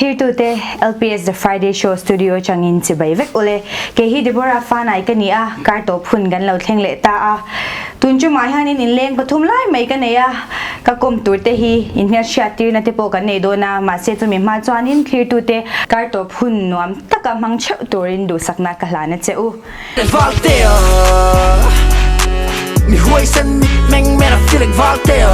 Thlirtute LPS The Friday Show studio atangin chibai vek ule. Kei hi Deborah Fanai ka ni a, kar tawp hun kan lo thleng leh ta a. Tun chumah hianin inleng pathum lai mai ka nei a, ka kawm tur te hi inhmelhriat tirna te pawh kan nei dawn a, mahse chumi hma chuanin thlirtute kar tawp hun nuam taka hmang theuh turin duhsakna ka hlan a che u. Valtea Mi huaisen mitmeng men a feel like Valtea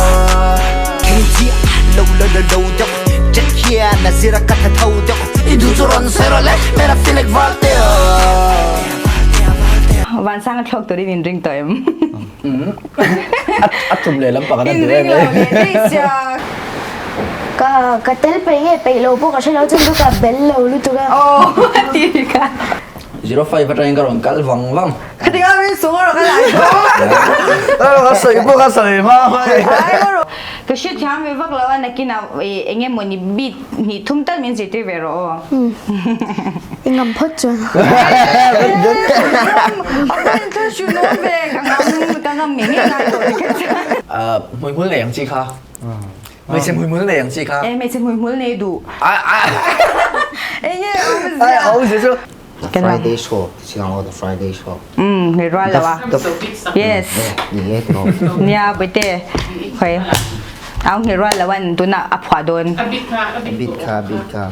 Keng chiah lo lo lo lo deuh Jet hian a zir a ka tha tho deuh I duh chu rawn sawi rawh le men a feel like Valtea Vansang a thlawk turin in ring tawh em? A tum leh lampang an In duh ring em lo e. leh daih sia. Ka ka tel peih nge peih lo pawh ka hre lo chuan chu ka bel lo lutuk a. Aw ti ka. 05 atangin ka rawn kal vang vang. Khati nga min sung rawh ka lai bawk. Ka sawi pawh ka sawi hma mai. Ka hre thiam ve vak lo a nakinah eng emaw ni beat hnih thum tal min zirtir ve rawh aw. I ngam phawt chuan. A van thil hrilh nuam ve ka ngam ka ngam ngei ngei ngai tawh ni kha chuan. Hmuihmul nei ang chi kha. Hmeichhe hmuihmul nei ang chi kha. E hmeichhe hmuihmul nei duh. Enge awmzia? Ai awmzia chu. The Friday Show ti chiang aw The Friday Show. Um hei rual lo a. Yes. Ni e tiraw. Nia Bawihte hoi au hei rual lo an tunah a phuah dawn. A bit kha a bit kha a bit kha.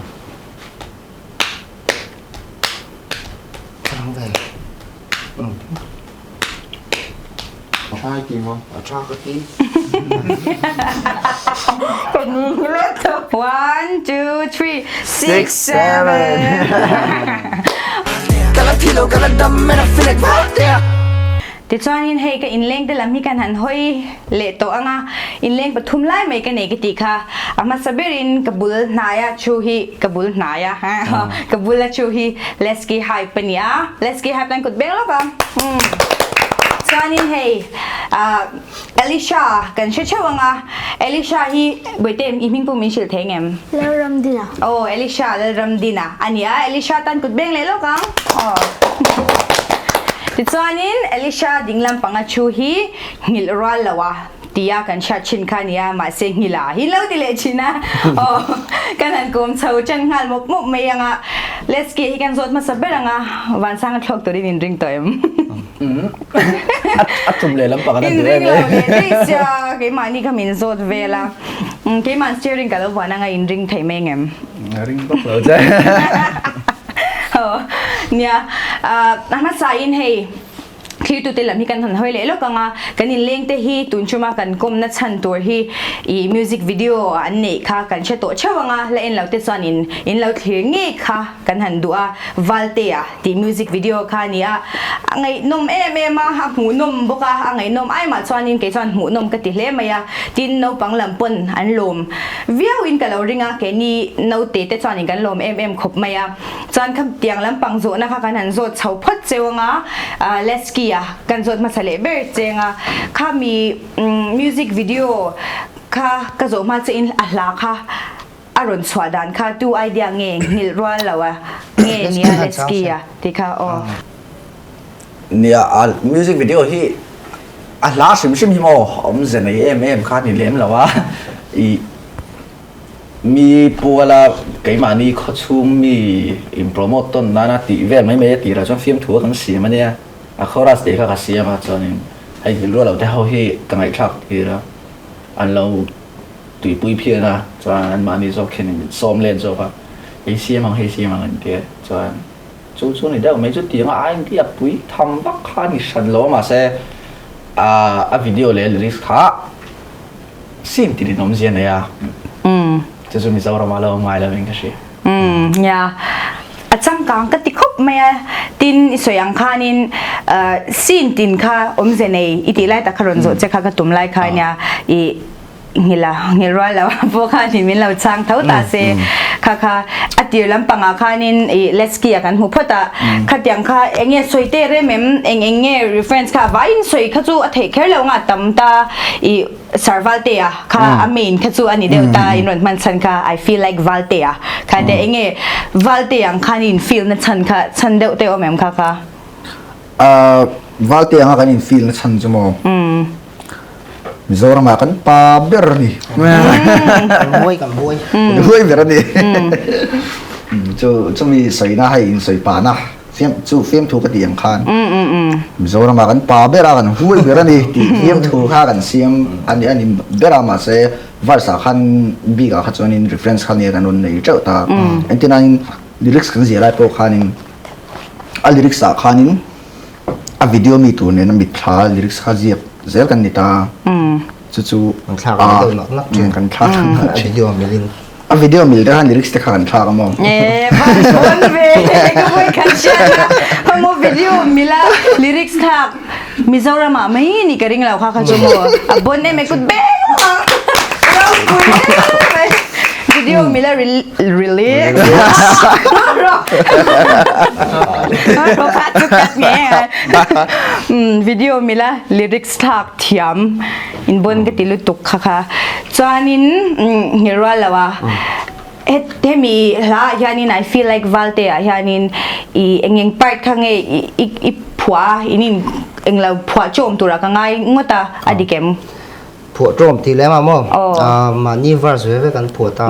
Rang ve. A tha ti maw? A tha ka ti. One, two, three, six, seven. Tichuanin hei ka inleng te lam hi kan han hawi leh tawh ang a, inleng pathum lai mai ka nei ka tih kha. A hmasa berin ka bul hnaia thu hi ka bul hnaia ka bula thu hi Lesky Hype a ni a, Lesky Hype tan kut beng lawk ang. Chuanin hei Elisha kan hre theuh ang a, Elisha hi Bawihte i hming pawh min hrilh thei ngem? Lalramdina. Aw Elisha Lalramdina a ni a, Elisha tan kut beng leh lawk ang. Aw. Tichuanin Elisha dinglam panga thu hi nghilh rual lo a tia kan hriat thin kha a ni a, mahse nghilh a hi lo ti leh thin a. Aw kan han kawm chho ṭan nghal mawp mawp mai ang a, Lesky hi kan zawt hmasa ber ang a, Vansanga thlawk turin in ring tawh em? A tum leh lampang an In duh ring em lo e. leh daih sia, keimahni kha min zawt vel a. Keimah steering ka lo vuan anga in ring thei mai ngem? Ring bawk lo che. Nia, a hmasa in hei Thirtute lam hi kan han hawi leh lawk ang a, kan inleng te hi tun chuma kan kawmna chhan tur hi ih music video an neih kha kan hre tawh theuh ang a, la en lo te chuan in in lo thlir ngei kha kan han duh a, Valtea tih music video kha a ni a, a ngaihnawm em em a, a hmuhnawm bawk a, a ngaihnawm ai mah chuanin kei chuan hmuhnawm ka ti hle mai a, tin naupang lam pawn an lawm viau in ka lo ring a, keini naute te chuanin kan lawm em em khawp mai a. Chuan kha tiang lampang zawhna kha kan han zawt chho phawt cheu anga Lesky a kan zawt hmasa leh ber cheng a, kha mi music video kha ka zawh hma che in a hla kha a rawn chhuah dan kha tu idea nge nghilh rual lo a nge nia Lesky a tih kha aw. Nia a music video hi a hla hrim hrim hi maw awmze nei em em kha ni lem lo a i Mi puala keimahni khawchhung mi in promote tawn nana tih vel mai mai a tirah chuan fiamthu a kan siam a nia, a chorus tih kha ka siam a chuanin hei hrilh rual te ho hi ka ngaihthlak tir a, an lo tuipui phian a chuan anmahni zawk hian min sawm let zawk a, hei siam ang hei siam ang an ti a chuan chu chu ni deuh mai chu tiang a idea pui tham vak kha a ni hran lo a mahse a video leh lyrics kha Sim tih in awmzia nei a. Chu chu Mizoram ah lo awm ngai lo in ka hria. Nia. A changkang ka ti khawp mai a. Tin i sawi ang khanin scene tin kha awmze nei i tih lai tak kha rawn zawh che kha ka tum lai kha nia i nghilh a nghilh rual lo pawh khanin min lo chhang tho ta se kha kha a tir lampangah khanin i Lesky a kan hmu phawt a khatiang kha eng nge sawi teh rem em eng eng nge reference kha vaiin sawi kha chu a theih kher lo nga tam ta i Sir Valtea kha a main kha chu ani deuh ta in rawn hman chhan kha I feel like Valtea kha te enge Valtea ang khan in feel na chhan kha chhan deuh te awm em kha kha Valtea anga kan in feel na chhan chu maw? Mizoramah kan pa ber a ni. Kan huai kan huai. Kan huai ber a ni. Chu chumi sawina hei insawi pahna fiam chu fiamthu ka tih ang khan Mizoramah kan pa ber a kan huai ber a ni tih fiamthu kha kan siam a ni a ni ber a mahse verse ah khan bikah kha chuanin reference kha nia kan rawn nei teuh ta. Engtinain lyrics kan ziah lai pawh khanin a lyrics ah khanin A video mi tur nena mitthla lyrics kha ziak zel kan ni ta. Chu chu Kan thlak mai deuh nak nak thin. Kan thlak nak nak A video milin. A video mil te khan lyrics te kha kan thlak a maw? E van bon ve ka voi khat hriat a hamo video mila lyrics thlak Mizoram ah mai ni ka ring lo kha kha chu maw a bon em e kut beng ang ropui em mai video mila Release. Video mila lyrics thlak thiam in bon ka ti lutuk kha kha. Chuanin ngilrual lo a hemi hla ah hianin I feel like valte ah hianin i engeng part kha nge i phua in in englo phua chawm tura ka ngai ngawt a a dik em? Phuah ṭawm tih lem ah maw? Mahni verse ve ve kan phuah ta.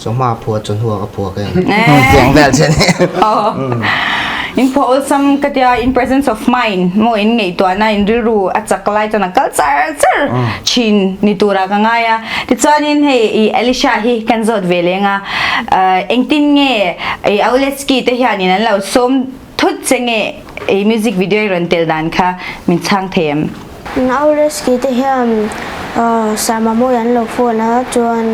Chawhma phuah chawhnu ah ka phuah ka en. Tiang vel che ni. In phuah awlsam ka tia in presence of mind maw in ngaihtuahna in rilru a chak lai chuan a kal char char thin ni turah ka ngai a. Tichuanin hei i Elisha hi kan zawt ve leng a, engtin nge i Auleski te hianin an lo sawm Thut che nge i music video i rawn tel dan kha min chhang thei em? Nau Rescue te hian Sarma mawi an lo phone a chuan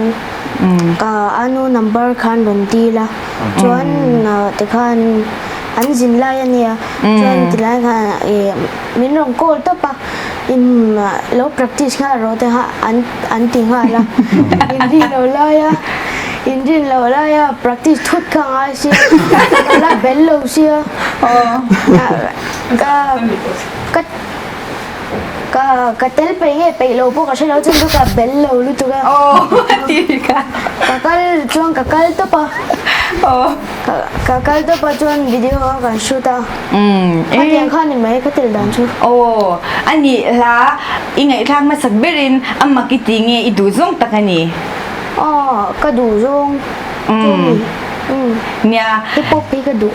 ka anu number khan rawn dil a chuan tikhan an zin lai a nia chuan tilai khan min rawn call tawp a in lo practice nghal rawh te kha an ti nghal a in rin lo lai a in rin lo lai a practice thut kha a ngai sia ka la bel lo sia ka ka ka ka tel peih nge peih lo pawh ka hre lo chuan chu ka bel lo lutuk a ka kal chuan ka kal tawp a ka kal tawp a chuan video a kan shoot a. Khatiang kha ni mai ka tel dan chu. Aw, a nih hla i ngaihthlak hmasak berin a mak i ti nge i duh zawng tak a ni? Aw, ka duh zawng chu a ni. Nia. Hip hop hi ka duh.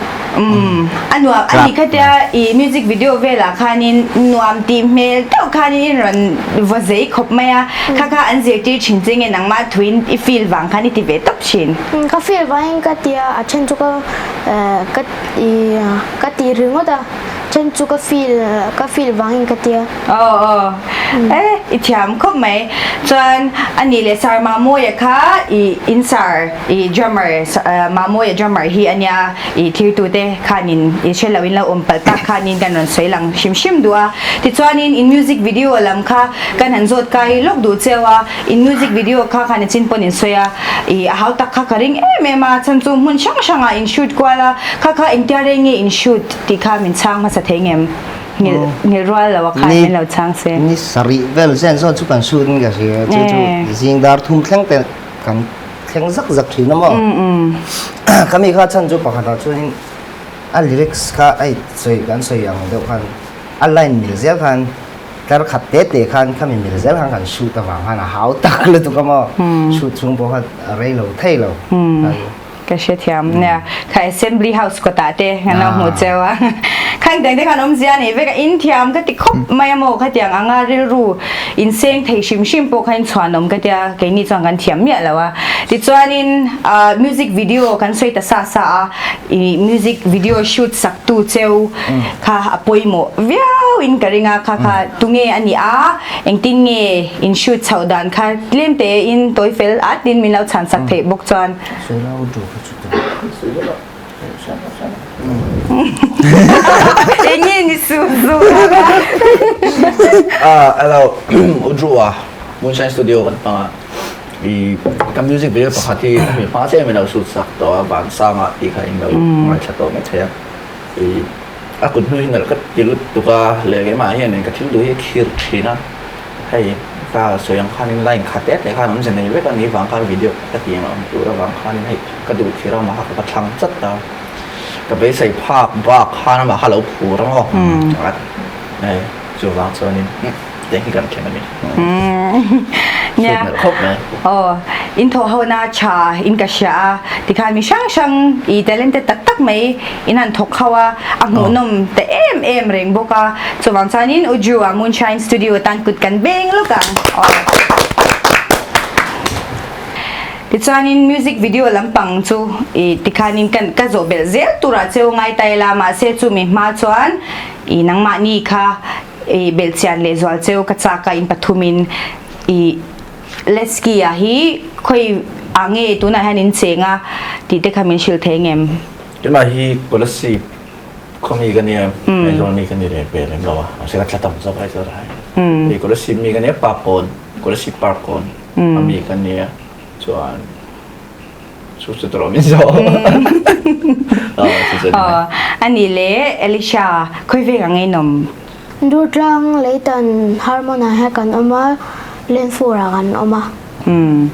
A nuam a ni khatia i music video velah khanin nuam tih hmel deuh khanin in rawn vaw zei khawp mai a, kha kha an zirtir thin che nge nangmah thuin i feel vang khan i ti ve tawp thin? Ka feel vangin ka ti a, a then chu ka ka I ka ti ringawt a, then chu ka feel ka feel vangin ka tia. Aw aw e i thiam khawp mai. Chuan a nih leh Sir Mamawia kha i in sir i drummer Mamawia drummer hi a nia i thirtute khanin i hre lo in lo awm palh tak khanin kan rawn sawi lang hrim hrim duh a. Tichuanin in music video lam kha kan han zawt kai lawk duh cheu a. In music video kha khan i chin pawn in sawi a, i a hau tak kha ka ring em em a, chhan chu hmun hrang hrang ah in shoot kual a, kha kha engtia rei nge in shoot tih kha min chhang hmasa thei ngem? Nghilh nghilh rual lo a khan min lo chhang se. Ni sarih vel zen zawn chu kan shoot in ka hria, chu chu zing dar thum thleng te kan thleng zak zak thin a maw? Khami kha chhan chu pakhat ah chuan a lyrics kha a sawi kan sawi ang deuh khan a line mil zel khan Tlar khat te te khan khami mil zel khan kan shoot avang khan a hau tak lutuk a maw shoot chhung pawh kha a rei lo thei lo. Ka hrethiam nia kha assembly house kawtah te kan lo hmuh cheu a khang tiang te khan awmzia nei vek a in thiam ka ti khawp mai a maw khatiang anga rilru inseng thei hrim hrim pawh kha in chhuanawm ka tia keini chuan kan thiam miah lo a tichuanin music video kan sawi ta sa sa a i music video shoot sak tu cheu kha a pawimawh viau in ka ring a kha kha tunge a ni a engtin nge in shoot chhoh dan kha tlem te in tawi fel at tin min lo chhan sak theih bawk chuan enge ni su su a hello u Drew a Moonshine Studio kan hmang a i ka music video pakhat hi hemi hma chiah in min lo shoot sak tawh a Vansanga tih kha in lo ngaithla tawh maithei a. I a kut hnu hi nalh ka ti lutuk a, leh keimah hianin ka thil duh hi a khir thin a, hei ka sawi ang khanin line khat te te khan awmze nei vek a nih vang khan video ka ti ang a awm tur avang khanin hei ka duh thir a amah kha ka thlang chat a, ka beisei phak bak khan amah kha a lo phur ang aw hei chuvang chuanin. Tiang hi kan khen a ni. Nia. Shoot nalh khawp mai. Aw, in thawh ho na tha in ka hria a, tikhan mi hrang hrang i talented tak tak mai in han thawk ho a, a hmuhnawm ta em em reng bawk a, chuvang chuanin U Drew-a Moonshine Studio tan kut kan beng lawk ang. Aw. Tichuanin music video lampang chu i tikhanin kan ka zawh belh zel turah cheu ngai ta ila, mahse chumi hma chuan i nangmahni kha i belhchian leh zual cheu ka chak a in pathumin i Lesky ah hi khawi ah nge tunah hian in cheng a tih te kha min hrilh thei ngem? Tunah hi Kolasib khawmi ka nia, Aizawl mi ka ni leh ve lem lo a, mahse ka thla tam zawk Aizawl ah hian. I Kolasib mi ka nia, Park kawn, Kolasib Park kawn a mi ka nia chuan Chu chu tawh min zawh. Aw ani le Elisha khawi vek ang in awm? Durtlang Leitan Harmon ah hian kan awm a, Lenfur ah kan awm a. Umm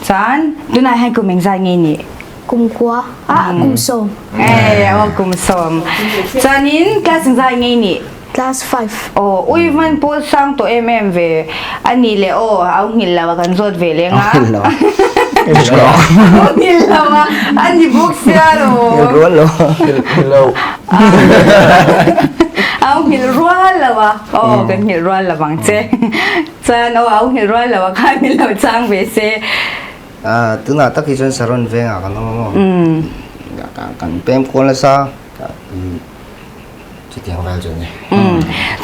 chuan tunah hian kum engzat nge nih? Kum kua ah kum sawm. Eh aw kum sawm. Chuanin class engzat nge nih? Class five. Aw ui hman pawl sang tawh em em ve a nih le aw au nghilh lo a kan zawt ve leng a. Au nghilh lo a. Au nghilh lo a a ni bawk sia lo. Nghilh rual lo. Nghilh lo. Au nghilh rual lo a aw kan nghilh rual lo ang che. Chuan aw au nghilh rual lo a khan min lo chang ve se. Tunah tak hi chuan Saron vengah kan awm a maw. Kan pem kual nasa. Chutiang vel chu a ni.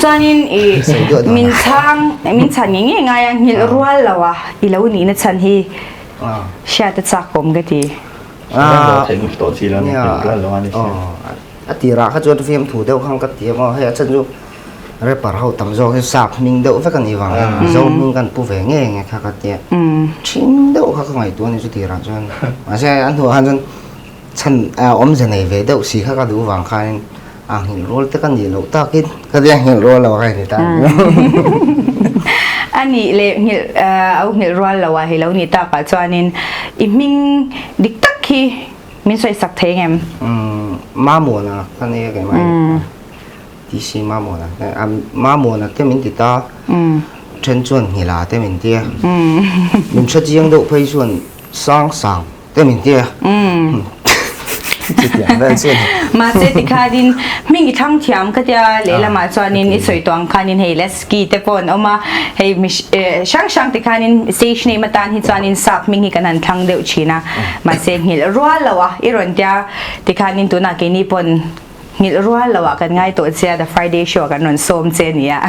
Chuanin i min chhang min chhan nge nge ngai a nghilh rual lo a i lo nihna chhan hi hriat a chak awm ka ti. A tirah kha chuan fiamthu deuh khan ka ti a maw hei a chhan chu rapper ho tam zawk hi sap hming deuh vek a nih vang hian Mizo hming kan pu ve nge nge kha ka tia ṭhing deuh kha ka ngaihtuah a ni chu tirah chuan mahse a hnuah khan chuan Chhan awmze nei ve deuh si kha ka duh vang khanin a nghilh rual te ka nih loh takin ka tia nghilh rual lo a ka ni ta. A nih leh nghilh au nghilh rual lo a hi lo nih takah chuanin i hming dik tak hi min sawi sak thei ngem? Mamawna ka nei a keimah hi. TC Mamawna Mamawna te min ti ta. Then chuan nghilha te min tia. Min hre chiang deuh phei chuan sang sang. Te min tia. Chutiang vel chu a ni. Mahse tikhanin hming i thlang thiam ka tia lehlamah chuanin i sawi tawh ang khanin hei Lesky te pawh an awm a, hei mi hrang hrang tikhanin stage name atan hi chuanin sap hming hi kan han thlang deuh thin a, mahse nghilh rual lo a i rawn tia tikhanin tunah keini pawn nghilh rual lo ah kan ngai tawh che a The Friday Show ah kan rawn sawm che ania.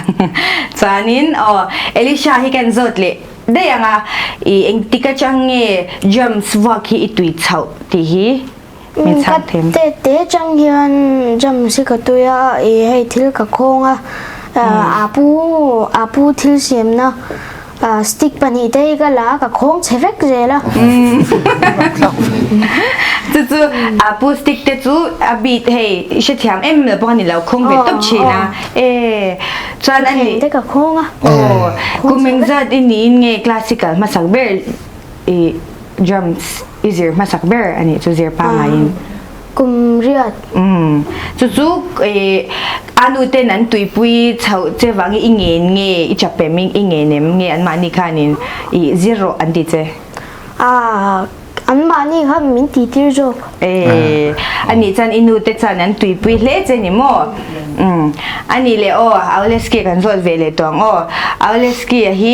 Chuanin aw Elisha hi kan zawt leh Daih anga i engtik atang nge jumps vuak hi i tui chhoh tih hi min chhang them. Ka tete atang hian jumps hi ka tui a, i hei thil ka khawng a, apu apu thil siamna stick pahnih te hi ka la a, ka khawng chhe vek zel a. Chu chu apu stick te chu a beat hei i hrethiam em lo pawh a ni lo, khawng ve tawp thin a. E chuan a ni. Te ka khawng a. Aw kum engzat i niin nge classical hmasak ber i drums i zir hmasak ber a nih chu zir pangaiin. Kum riat. Umm chu chu i a nu ten an tuipui chhoh che vangin i ngen nge i chapem i ngen em nge anmahni khanin i zir rawh an ti che. Ah An mahni kha min tih tir zawk. Ee, ani chuan i nu te chuan an tuipui hle che ni maw? Umm, ani leh aw, Auleski kan zawt ve leh tawh ang aw. Auleski a hi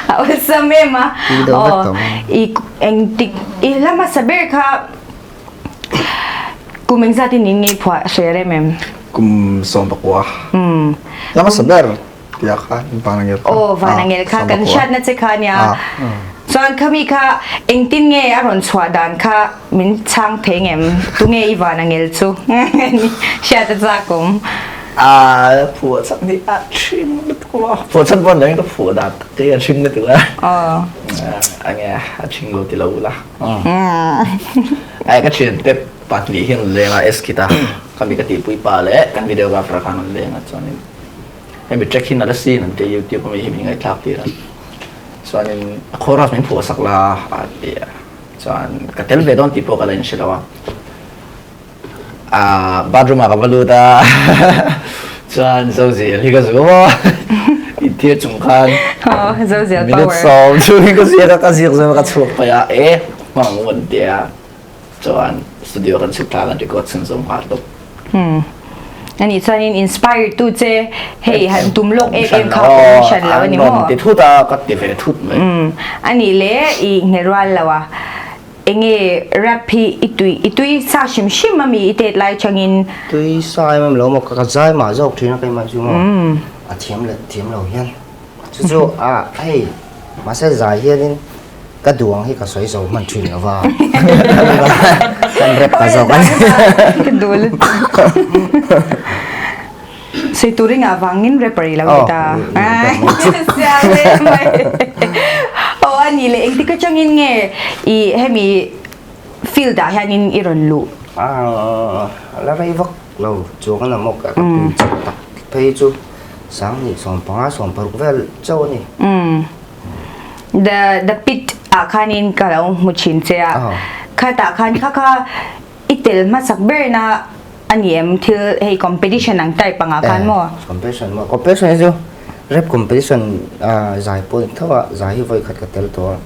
a awlsam em a. Aw, i engtik, i hla hmasa ber kha kum engzat in in ngei phuah hre rem em? Kum 11. Umm. Hla hmasa ber. Tia kha Vanangel kha. Aw Vanangel kha kan hriatna che kha nia. Chuan khami kha engtin nge a rawn chhuah dan kha min chhang thei ngem? Tunge i Vanangel chu? Hriat a chak awm. A phuah chhan hi a thring lutuk a. Phuah chhan pawh ni ka phuah dan tak te a thring lutuk a. Aw. Enge a thring lo ti lo ula. Ai ka thiante pahnih hian an leng a Eskita khami ka tihpui pa leh kan videographer khan an leng a chuanin Hemi track hi nalh asin an ti a youtube ami hi min ngaihthlak tir a chuanin a chorus min phuah sak la a ti a chuan ka tel ve dawn tih pawh ka la inhre lo a ah bathroom ah ka va lut a Chuan Zozial hi ka zuam a, inthir chung khan Zozial minute power. sawm chungin ka ziak a, ka ziak zawm a ka chhuak paih a, e hmang u an ti a, chuan studio kan chhuk thla kan record chhun zawm nghal tawp. Ani chuanin inspire tu che hei han tum lawk em em kha awm hran lo a ni maw? An rawn ti thut a, ka ti ve thut mai. Ani le i nghe rual lo a, Enge rap hi i tui i tui sa hrim hrim a mi i tet lai changin? Tui sa em em lo maw ka zai mah zawk thin a keimah chu maw a thiam leh thiam lo hian chu chu a hei mahse zai hianin ka duh ang hi ka sawi zo hman thin lo va kan rap ta zawk a ni. Ka duh lutuk. Sawi tur ringah vangin rapper i lo ni ta. Siam hle mai. Aw a nih leh engtik atangin nge i hemi field ah hianin i rawn luh? A la rei vak lo chuang a la maw ka pui chak tak phei chu 10,000 15 16 vel chauh a ni. The the pit ah khanin ka lo hmu thin che a, khatah khan kha kha I tel hmasak berna a ni em thil hei competition ang type angah khan maw? Competition maw? Competition hi chu rap competition zai pawh tho a, zai hi vawi khat ka tel tawh a.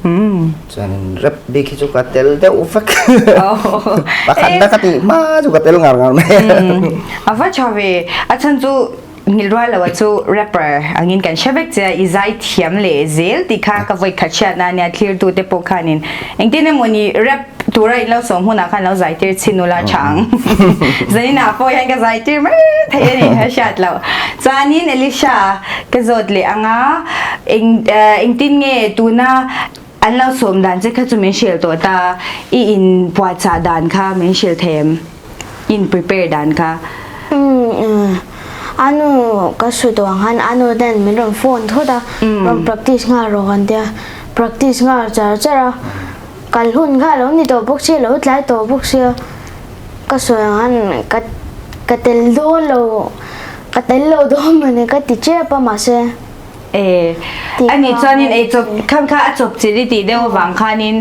Chuanin rap bik hi chu ka tel deuh vek. Pakhat na ka tih hma chu ka tel ngar ngar mai. A va tha ve, a chhan chu Nghilh rual lo a chu rapper angin kan hre vek che a, i zai thiam leh zel tih kha ka vawi khat hriatna a nia, thlirtu te pawh khanin engtin emawni rap tura in lo sawm hunah khan lo zai tir chhin ula tha ang. Zaninah pawh hian ka zai tir mai thei a ni a hriat loh. Chuanin Elisha ka zawt leh anga eng engtin nge tuna an lo sawm dan che kha chu min hrilh tawh ta, i inpuahchah dan kha min hrilh thei em? In prepare dan kha. Umm anu ka sawi tawh ang khan anu ten min rawn phone thawt a rawn practice nghal rawh kan tia practice nghal char char a kal hun kha alo ni tawh bawk sia alo tlai tawh bawk sia ka sawi ang khan ka ka tel dawn lo ka tel lo dawn mawni ka ti tep a mahse E, ani chuanin ei chawp khan kha a chawp chilh i tih deuh avang khanin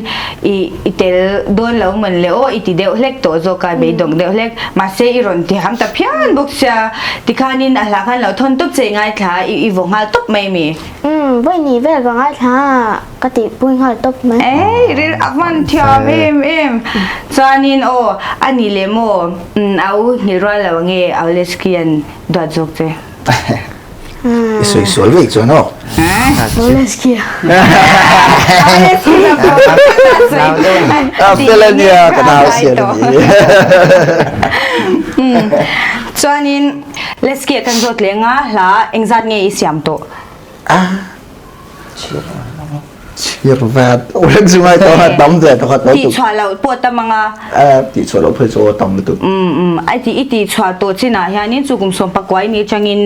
i i tel dawn lo mawn le aw i ti deuh hlek tawh zawk a, beidawng deuh hlek. Mahse i rawn ti ham ta phian bawk sia, tikhanin a hla khan lo thawn tawp che i ngaithla a, i vaw nghal tawp mai mi. Umm, vawi ni vel ka ngaithla a, ka tihpui nghal tawp mai. Ei, ril a hman thiam em em. Chuanin aw, ani leh maw, au hnih rual lo ange Auleskian duat zawk che. I sawi sual veih chuan aw. A fel a nia ka nau sian a ni. Chuanin Lesky kan zawt leh nga hla engzat nge i siam tawh? Chhir vat ulek chu ngai tawh a tam ve tawh kha tih chhuah loh pawh tam anga tih chhuah loh phei chu aw tam lutuk ai ti i tih chhuah tawh chinah hianin chu kum sawm pakuai ni atangin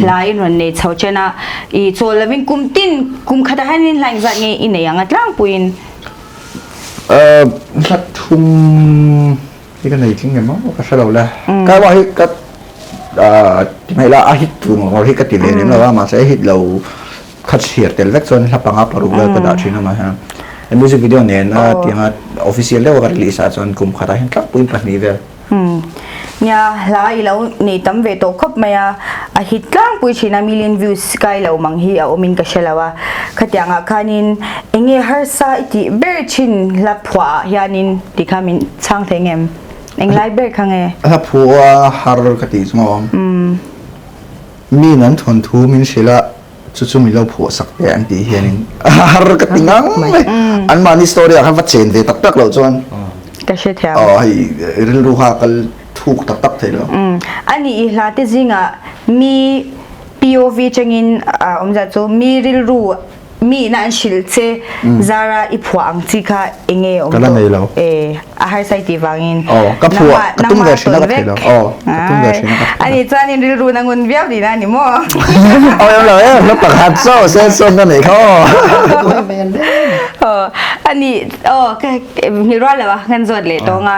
hla in rawn nei chho chen a i chawl lovin kum tin kum khatah hianin hla engzat nge i nei ang a tlangpuiin hla thum hi ka nei tling em aw ka hre lo le ka erawh hi ka ti hmel a a hit tur ngawr hi ka ti ve lem lo a mahse a hit lo kha chhiar tel vek chuan hla panga paruk vel ka dah thin a mahse music video nen a tianga official deuh a ka release ah chuan kum khatah hian tlangpuiin pahnih vel. Nia hla i lo nei tam ve tawh khawp mai a, a hit tlangpui thin a million views kai lo mang hi a awmin ka hre lo a, khatiangah khanin enge harsa i tih ber thin hla phuah ah hianin tih kha min chhang thei ngem? Englai ber kha nge? Hla phuah har ka tih chu maw? Min an thawnthu min hrilh a. Chu chu min lo phuah sak teh an tih hianin har ka ti ngang mai. Anmahni story ah khan va chen ve tak tak loh chuan Ka hre thiam. Aw hei rilru kha kal thuk tak tak thei lo. Ani i hla te zingah mi POV changin a awmzia chu mi rilru mi ina an hrilh che zara i phuah ang chi kha enge awm tawh? Ka la nei lo. E a harsa i tih vangin. Aw ka phuah ka tum ve hrin a ka thei lo. Aw ka tum ve hrin a ka thei lo. Ani chuanin rilru na ngun viau tihna a ni maw? Aw em lo em hla pakhat chauh sen sawn ka nei kha aw. Aw ani aw ka hmil rual lo a kan zawt leh tawng a.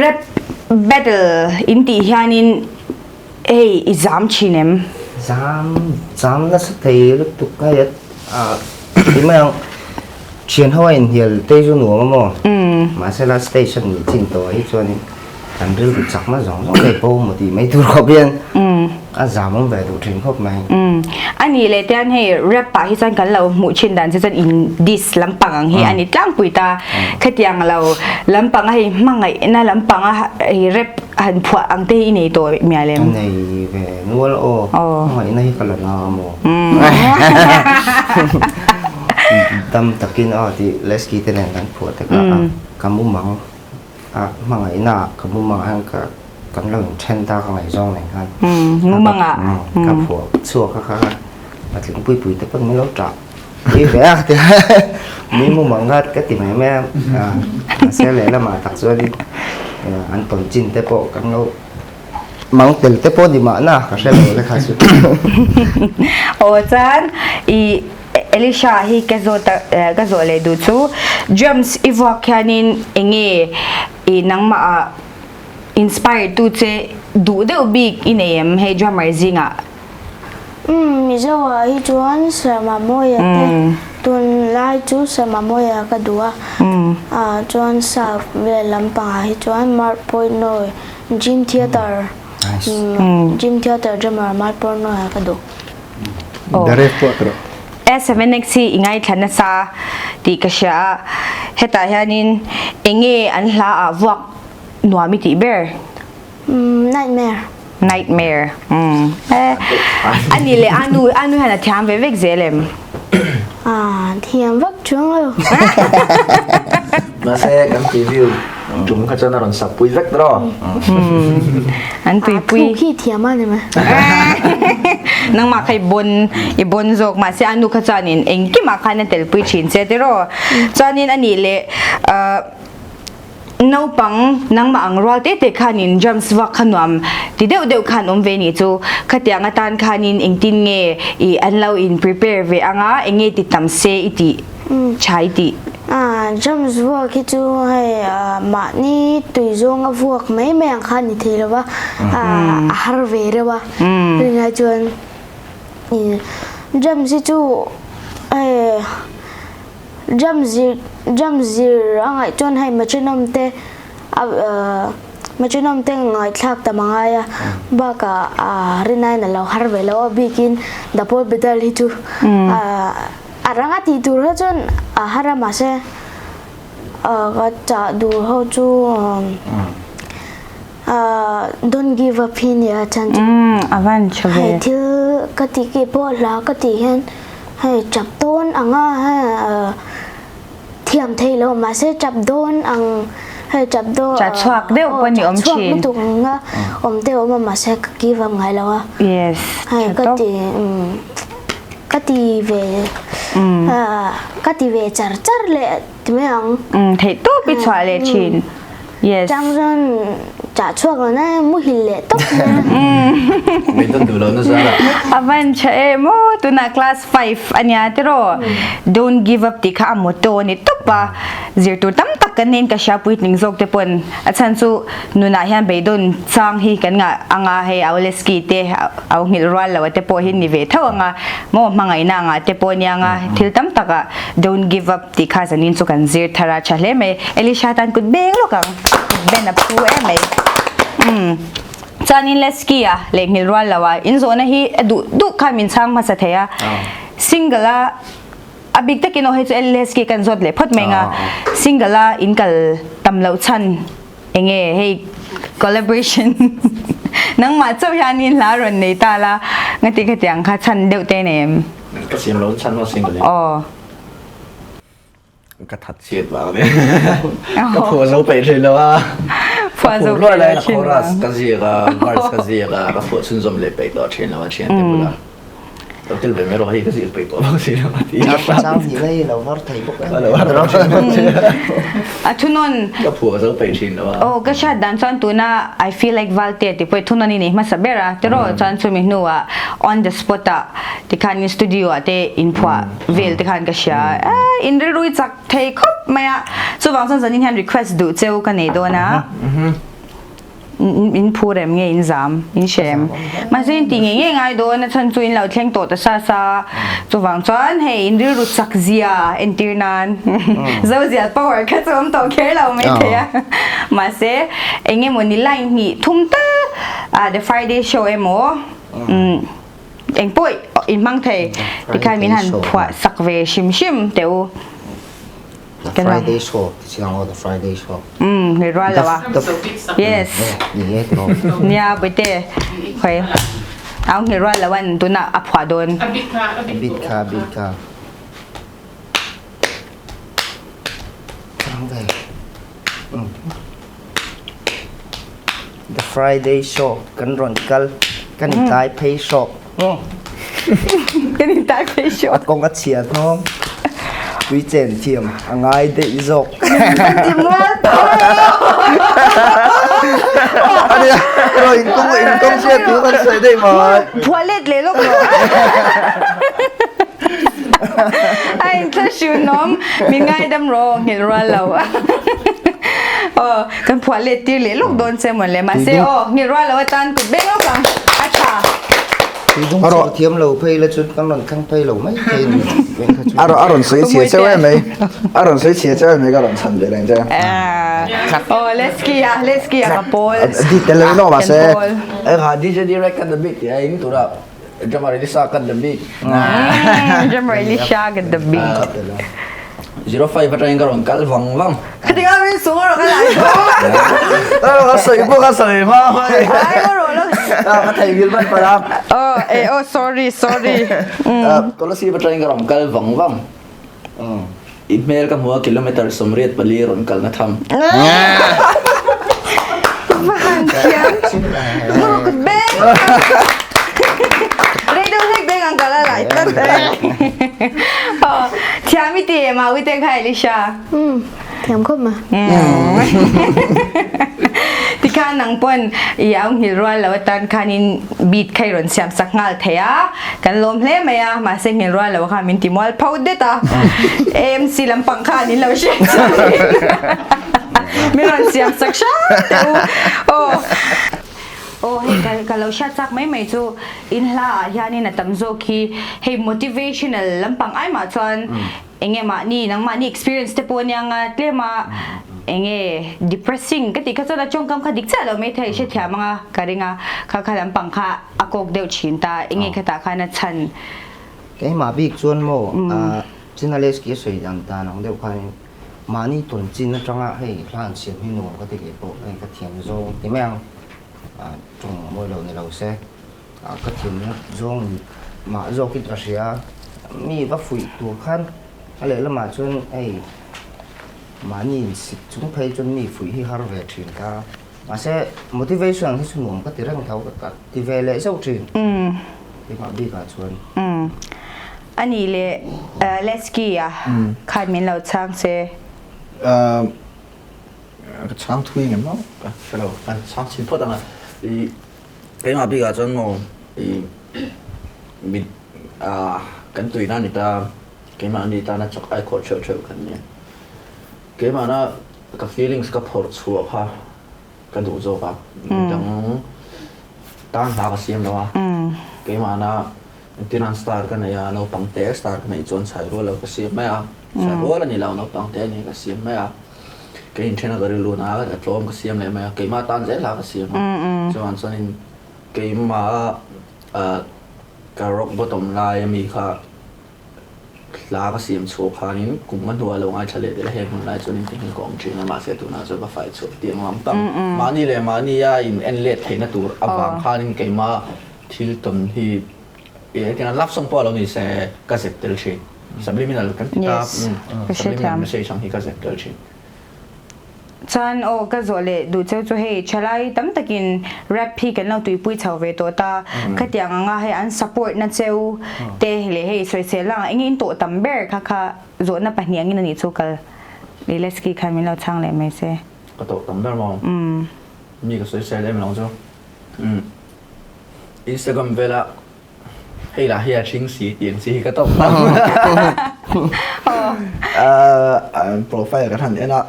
Rap battle in tih hianin Hei i zam thin em? Zam, zam nasa thei lutuk hei a ti mai ang thian ho a inhnial te chu nuam a maw? Mahse la stage a nih chin tawh hi chuanin. Kan rilru chakna zawng zawng te bo maw tih mai tur khawp hian a zam awm ve duh thin khawp mai. A nih leh tian hei rap ah hi chuan kan lo hmuh thin dan chu chuan in diss lampang ang hi a ni tlangpui ta. Khatiang lo lampang a hei hmangaihna lampang a hei rap han phuah ang te hi i nei tawh mial em? Ka nei ve nual aw. Hmangaihna hi ka la na maw? Dam takin aw tih Lesky te nen kan phuah te kha a ka mumang. A hmangaihna ah ka mumang hian ka kan lo inthen ta ka ngaihzawng nen khan mumang ah ka phuah chhuak a kha patling pui pui te pawn min lo tah pui ve a ti mi mumang kha ka ti mai mai a mahse lehlamah tak chuanin an tawn chin te pawh kan lo mang tel te pawh ni mahna ka hre lo le kha chu. Aw chuan i Elisha hi ka zawt a ka zawh leh duh chu drums i vuak hianin enge i nangmah ah inspire tu che duh deuh bik i nei em hei drummer zingah? Umm Mizo ah hi chuan Sir Mamawia te tunlai chu Sir Mamawia ka duh a ah chuan sap vel lampang ah hi chuan Mark Portnoy Gym Theatre Gym Theatre drummer Mark Portnoy ka duh. Daref pawh tawh. S7X hi i ngaithla nasa tih ka hria a, hetah hianin enge an hla ah vuak nuam i tih ber? Nightmare. Nightmare. Umm. A nih leh Anu, Anu hian a thiam ve vek zel em? Ah, thiam vak chuang lo. Mahse kan preview tum kha chuan a rawn sak pui vek tawh. An tuipui. A thu khi thiam a ni mai. Nangmah kha i bon i bon zawk mahse a nu kha chuanin engkimah khan a telpui thin che tiraw. Chuanin a nih leh naupang nangmah ang rual te te khanin drums vak kha nuam ti deuh deuh khan awm ve nih chu. Khatiang atan khanin engtin nge i an lo in prepare ve anga enge ti tam se i tih tha i tih. Drums vuak hi chu hei mahni tui zawnga vuak mai mai ang kha a ni thei lo va, a har ve reuh a. Rinai chuan drums hi chu hei drum zir drum zir a ngaih chuan hei metronome te metronome te ngaihthlak tam a ngai a bakah rinaiin a lo har ve lo a bikin double pedal hi chu A rang a tih tur kha chuan a har a mahse ka chah duh ho chu don't give up hi nia chhan chu a van tha ve hei thil ka tih ki pawh hla ka tih hian hei chap dawn anga thiam thei lo mahse chap dawn ang hei chap dawn chah chhuak deuh pawh ni awm thin chhuak lutuk anga awm te awm a mahse ka give up ngai lo a yes hei ka ti Ka ti ve ka ti ve char char leh ti mai ang. Theih tawp i chhuah leh thin. Yes. Chang chuan chah chhuak lo na muhil leh tawp mai a. Beidawn duh lo na zar ah. A van tha em aw tunah class 5 ania tiraw don't give up tih kha a motto a ni tawp a zirtur tam tak kan neiin ka hria puitling zawk te pawn a chhan chu nunah hian beidawn chang hi kan ngah anga hei Auleski te Au nghilh rual lo a te pawh hi ni ve tho anga maw hmangaihna anga te pawh nia anga thil tam tak ah don't give up tih kha zanin chu kan zir thar a tha hle mai Elisha tan kut beng lawk ang kut ben a phu em mai umm chuanin Lesky a leh nghilh rual lo a in zawhna hi a duh duh khan min chhang hmasa thei a single a a bik takin aw hei chu Lesky kan zawt leh phawt mai anga single a in kal tam loh chhan Enge hei collaboration nangmah chauh hianin hla rawn nei ta la ngati khatiang kha chhan deuh te nei em? Ka siam lo chhan maw single in. Aw. Ka that chhiat vang nia. Ka phuah zo peih thin lo a. Phuah zo peih lo thin Chorus ka ziak a, verse ka ziak a, ka phuah chhunzawm leh peih tawh thin lo a thiante bulah. Lo tel ve mai rawh hei ka zir peih tawh bawk si lo a ti a. Chang hnih lai lo var thei bawk em. Lo var thei A thunawn ka phuah zo peih thin lo a. Aw ka hriat dan chuan tuna I feel like Valte tih pawh thunawn i nei hmasa ber a tiraw chuan chumi hnuah on the spot ah tikhan in studio ah te in phuah vel te khan ka hria a in rilru i chak thei khawp mai a chuvang chuan zanin hian request duh cheu ka nei dawn a. In phur em nge in zam in hre em? Mahse in ti ngei ngei ngai dawn a chhan chu in lo thleng tawh ta sa sa. Chuvang chuan hei in rilru chak zia entir nan Zozial power kha chu awm tawh kher lo mai thei a. Mahse eng emaw ni line hnih thum tal The Friday Show emaw eng pawh in hmang thei tikhan min han phuah sak ve hrim hrim teh u. The Friday Show ti chiang aw The Friday Show. Umm hei rual lo a. Yes. Ni e tiraw. Nia Bawihte hoi au hei rual lo an tunah a phuah dawn. A bit kha a bit kha a bit kha. Rang ve. The Friday Show kan rawn kal kan intlai phei hrawk. Kan intlai phei hrawk. A kawng a chhia hnawng. Tui chen thiam a ngai daih zawk. Ti mual tho. Ania ro in kawng in kawng hriat thu kan sawi daih mai. Phuah let leh lawk lo. A inthlahrunawm min ngaidam rawh nghilh rual lo. Aw kan phuah let tir leh lawk dawn che mawn le mahse aw nghilh rual lo atan kut beng lawk ang a tha. Tuidung chhur thiam lo phei la chu kan rawn thleng phei lo mai thei ni beng kha chu. A rawn sawi chhia cheu em mai a rawn sawi chhia cheu em mai ka rawn chhan ve reng che. Aw let's ki a let's ki a ka pawl. Di tel lo no mahse engah DJ Direct kan the beat tih a in turah Drummer Elisha got the beat. Drummer Elisha got the beat. 05 atangin ka rawn kal vang vang. Khati nga min sung rawh ka lai ko. Ka sawi pawh ka sawi hma hmai. Ai ko rawh lo. Ka theihngilh hman palh a. Oh, eh oh sorry sorry. Kolasib atangin ka rawn kal vang vang. I hmel ka hmu a kilometer 84 rawn kalna tham. Va han thiam. Kut beng. Rei deuh hlek beng ang kal a lai tlat. Thiam i ti em a ui te kha Elisha? Umm thiam khawp ma. Tikhan nang pawn i au nghil rual lo atan khanin beat kha i rawn siam sak nghal thei a, kan lawm hle mai a, mahse nghil rual lo kha min ti mual pho det a, AMC lampang khan in lo hriat chuan min rawn siam sak hram teh u aw. Aw hei ka ka lo hriat chak mai mai chu in hla ah hianin a tam zawk hi hei motivational lampang ai mah chuan Enge mahni nangmahni experience te pawh ania nga tlem a enge depressing ka tih kha chuan a tawngkam kha dik chiah lo mai thei hrethiam anga ka ring a kha kha lampang kha a kawk deuh thin ta enge khatah khan a chhan. Keimah bik chuan maw Chinaleski a sawi dan dan ang deuh khanin mahni tawn chin atanga hei hla an siam hi nuam ka ti leh pawh hei ka thiam zawng ti mai ang tawng mawi lo ni lo se. Ka thinlung zawng mah zawkin ka hria, mi va fuih tur khan a lehlamah chuan hei mahni insik chung phei chuan mi fuih hi har ve thin ta. Mahse motivation ang hi chu nuam ka ti reng tho ka ti ve leh zauh thin keimah bikah chuan. A nih leh Lesky-a khan min lo chhang se. Ka chhang thui ngem lo, ka hre lo, ka chhang chhin phawt ang a. Keimah bikah chuan maw i mit ah kan tuina ni ta, keimahni tana chak ai khawh theuh theuh kan nia. Keimahna ka feelings ka phawrh chhuah kha ka duh zawk a, midang tan hla ka siam lo a, keimahna entirnan star ka nei a, naupang te star ka neih chuan chhai rual lo ka siam mai a, chhai rual a ni lo naupang te a ni ka siam mai a. Kei inthen a ka rilru na a tlawm ka siam leh mai a, keimah tan zel hla ka siam a, chuan chuanin keimah ka rock bottom lai ami kha hla ka siam chhuah khanin kum nga hnuah lo ngaithla leh tel a, heng hun lai chuanin ti hian ka awm thin a, mahse tunah chuan ka fai chhuah tih ang lam tam mahni leh mahni a in en let theihna tur avang khanin keimah thil tawn hi Eng love song pawh a lo ni se ka zep tel thin. Subliminal kan ti ta. Subliminal message ang hi ka zep tel thin. Chuan aw ka zawh leh duh cheu chu hei thalai tam takin rap hi kan lo tuipui chho ve tawh ta. Khatiang anga hei an support na cheu te leh hei sawisel lang eng in tawh tam ber kha kha zawhna pahnih angin a nih chu kal Lilesky khan min lo chhang leh mai se. Ka tawh tam ber maw? Mi ka sawisel em lo chu. Instagram vela hei lah hi a hring si tih ang chi hi ka tawp hlauh. An profile kan han en a,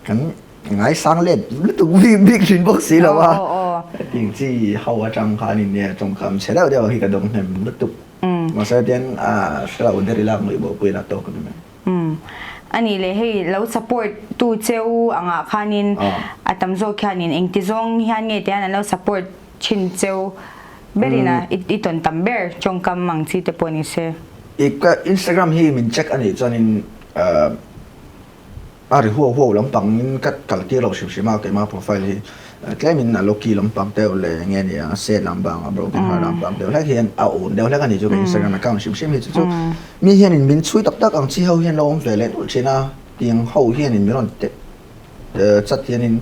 kan Ngaisang let lutuk bik bik thin bawk si lo a. Hetiang chi ho atang khan in nia tawngkam chhe deuh deuh hi ka dawng hnem lutuk. Mahse tian a hre lo der ila ngawih bawh puiin a tawk a ni mai. A nih leh hei lo support tu cheu angah khanin a tam zawk hianin engti zawng hian nge tihian an lo support thin cheu berin a i tawn tam ber tawngkam ang chi te pawh ni se. I ka Instagram hi min check a nih chuanin A ri huau huau lampang in ka kal tir lo hrim hrim a, keimah profile hi tlem in a low-key lampang deuh leh nge ni a sad lampang a broken heart lampang deuh hlek hian a un deuh hlek a ni chu ka Instagram account hrim hrim hi chu chu mi hian in min chhui tak tak ang chi ho hian lo awm ve leh nulh thin a, tiang ho hian in min rawn teh chat hian in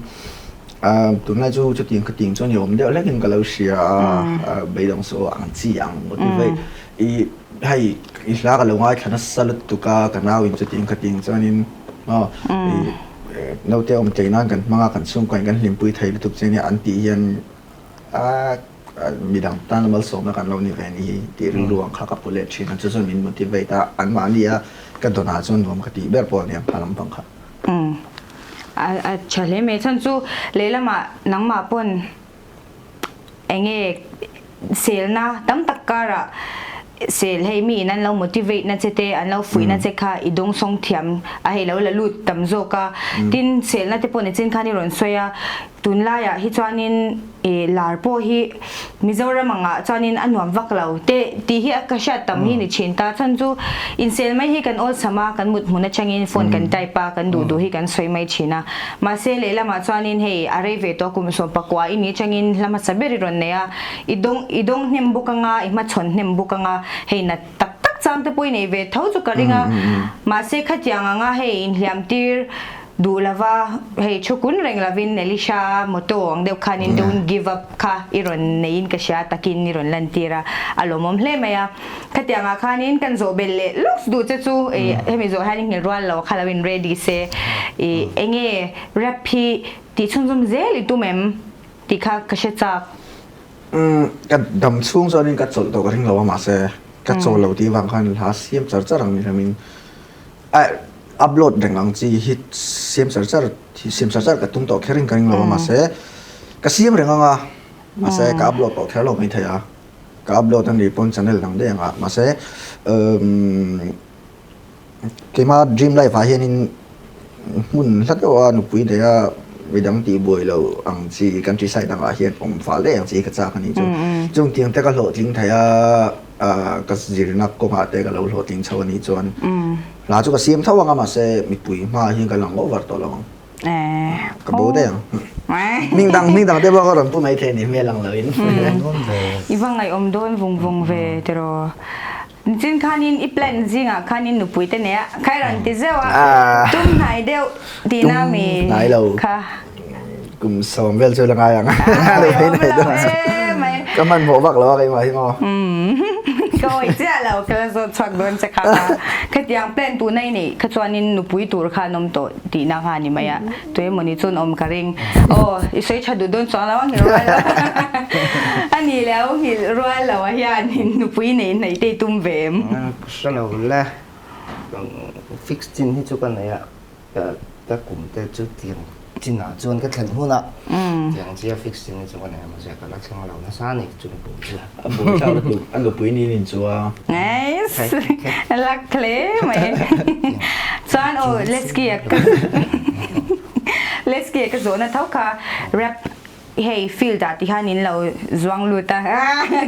tunlai chu chutiang ka ting chu a ni awm deuh hlek in ka lo hria a, beidawng saw ang chi ang motivate i Hei i hla ka lo ngaithla nasa lutuk a, ka nau in chutiang khatiang chuanin aw i naute awm tlei nan kan hmang a, kan chhungkua in kan hlimpui thei lutuk che nia an tih hian a midang tana malsawmna kan lo ni ve ni hi tih rilru ang kha ka pu leh thin a, chu chuan min motivate a, anmahni a ka dawn ah chuan nuam ka tih ber pawh a ni ang hma lampang kha. Umm a tha hle mai chhan chu lehlamah nangmah pawn Enge selna tam tak karah sel hei mi in an lo motivate na che te an lo fuih na che kha i dawngsawng thiam a hei lo la lut tam zawk a tin selna te pawh nichin khan i rawn sawi a tunlaiah hi chuanin ih lar pawh hi Mizoram angah chuanin a nuam vak lo te tih hi ka hriat tam hi ni thin ta chhan chu insel mai hi kan awlsam a kan mut hmun atangin phone kan type a kan duh duh hi kan sawi mai thin a. Mahse lehlamah chuanin hei a rei ve tawh kum 14 i ni atangin hla hmasa ber i rawn nei a, i dawng i dawng hnem bawk anga, i hmachhawn hnem bawk anga, hei nat tak tak chang te pawh i nei ve tho chu ka ring a, mahse khatiang anga hei inhliam tir duh lova hei thu kun reng lovin Elisha motto ang deuh khanin don't give up kha i rawn neiin ka hria takin i rawn lantir a, a lawmawm hle mai a. Khatiang ah khanin kan zawh belh leh lawk duh che chu i hemi zawh hian i nghilh rual lo kha lo in ready se i enge rap hi tih chhunzawm zel i tum em tih kha ka hre chak. Umm ka dam chhung chuanin ka chawlh tawh ka ring lo a mahse ka chawl lo tih vang khan hla siam char char ang ni hremin a upload reng ang chi hi siam char char siam char char ka tum tawh kher in ka ring lo a mahse ka siam reng ang a mahse ka upload tawh kher lo maithei a. Ka upload a nih pawn channel dang daih ang a, mahse umm keima dream life ah hianin hmun hla deuh a nupui nei a midang tih buai lo ang chi countryside angah hian awm fal daih ang chi ka chak a nih chu. Chung tiang te ka hlawhtling thei a, ka zirna kawngah te ka lo hlawhtling chho a nih chuan hla chu ka siam tho ang a mahse mipui hmaah hian ka lang over tawh lo ang. Ka bo daih ang. Hming dang hming dang te pawh ka rawn pu mai thei a ni hmel ang loin. I va ngaihawm dawn vung vung ve tiraw. Nichin khanin i plan zingah khanin nupui te nei a, khai rawn ti zeuh a, tum hnai deuh tihna mi kha. Kum sawm vel chu la ngai ang. Nupui nei dawn chu. Ka hmanhmawh vak lo a keimah hi maw. Ka awih chiah lo, ka la zawt chhuak dawn che kha kha. Khatiang plan tuna i neih kha chuanin nupui tur kha an awm tawh. Tihna kha a ni mai a, tuemawni chuan awm ka ring. Aw, i sawi tha duh dawn chuang lo a nghilh rual lo. A ni leh a nghilh rual lo a hian nupui nei hnaih te i tum ve em? Ka hre lo le, fix chin hi chu ka nei a, ka kum te chu tiang chinah chuan ka thlen hunah tiang chia fix chin hi chu ka nei a, mahse ka la thleng lo nasa a ni chu nupui chu. A buai thlak lutuk, a nupui nin in chu a. Nice. Luck hle mai. Chuan aw Lesky a ka Lesky a ka zawhna tho kha rap hei field ah ti khan in lo zuang lut a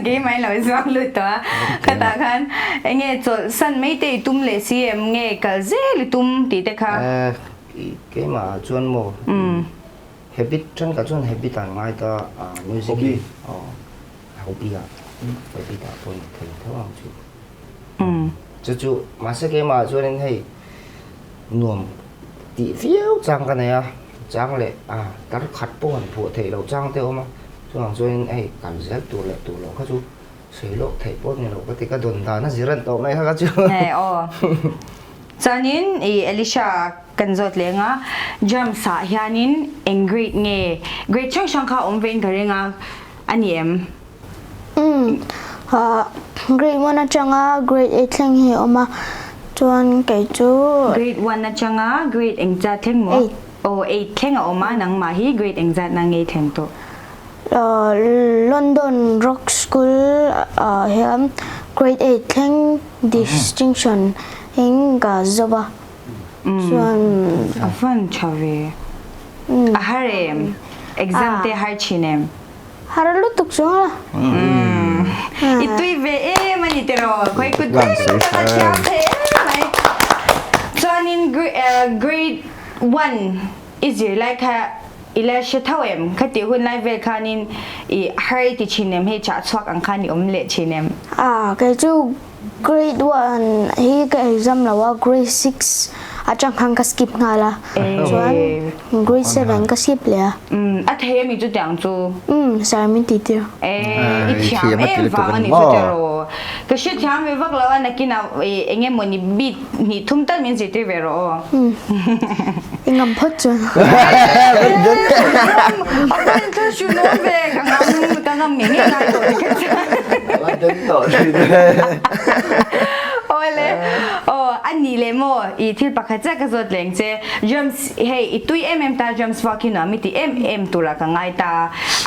keimah in lo zuang lut tawh a khatah khan enge chawlh san mai te i tum leh si em nge kal zel i tum tih te kha. Keimah ah chuan maw habit thenkhat chuan habit ah an ngai ta a music hi Hobby ah hobby dah pawh ni thei tho ang chu. Chu chu mahse keimah chuanin hei nuam tih viau chang ka nei a, chang leh a tar khat pawh han phuah theih loh chang te a awm a, chuvang chuanin hei kal zel tur leh tur loh kha chu sawi lawk theih pawh ni lo ka ti ka dawn dan a zir an tawh mai kha kha chu. Hei aw. Chuanin i Elisha kan zawt leng a, drums ah hianin eng grade nge grade hrang hrang kha awm vein ka ring a, A ni em? Umm, grade one atanga grade eight thleng hi a awm a, chuan kei chu. Grade one atanga grade engzat thleng maw? Eight. Aw eight thleng a awm a, nangmah hi grade engzat na ngei thleng tawh? London Rock School ah hian grade eight thleng distinction in ka zawp a, chuan. A van tha ve. A har em? Exam te har thin em? Har lutuk chuang la. I tui ve em a ni tiraw? Khawi kut ber ka la thiam thei em mai. Chuanin grade one i zir lai kha i la hre tho em? Khatih hun lai vel khanin i har i ti thin em? Hei chah chhuak ang khan i awm leh thin em? A, kei chu Grade one hi ka exam lo a, grade 6 atang khan ka skip nghal a, chuan grade 7 ka skip leh a. Umm a thei ami chutiang chu? Umm sir min tih tir. Eh i thiam em vang a ni chu tiraw? Ka hre thiam ve vak lo a, nakinah eng emaw ni bit hnih thum tal min zirtir ve rawh aw. Umm i ngam phawt chuan. A van chu hru nawn ve ka ngam ka ngam ngei ngei ngai tawh tikha chuan. A den tawh thin e. Awle aw a nih leh maw i thil pakhat chiah ka zawt leng che drums hei i tui em em ta drums vuak hi nuam i ti em em turah ka ngai ta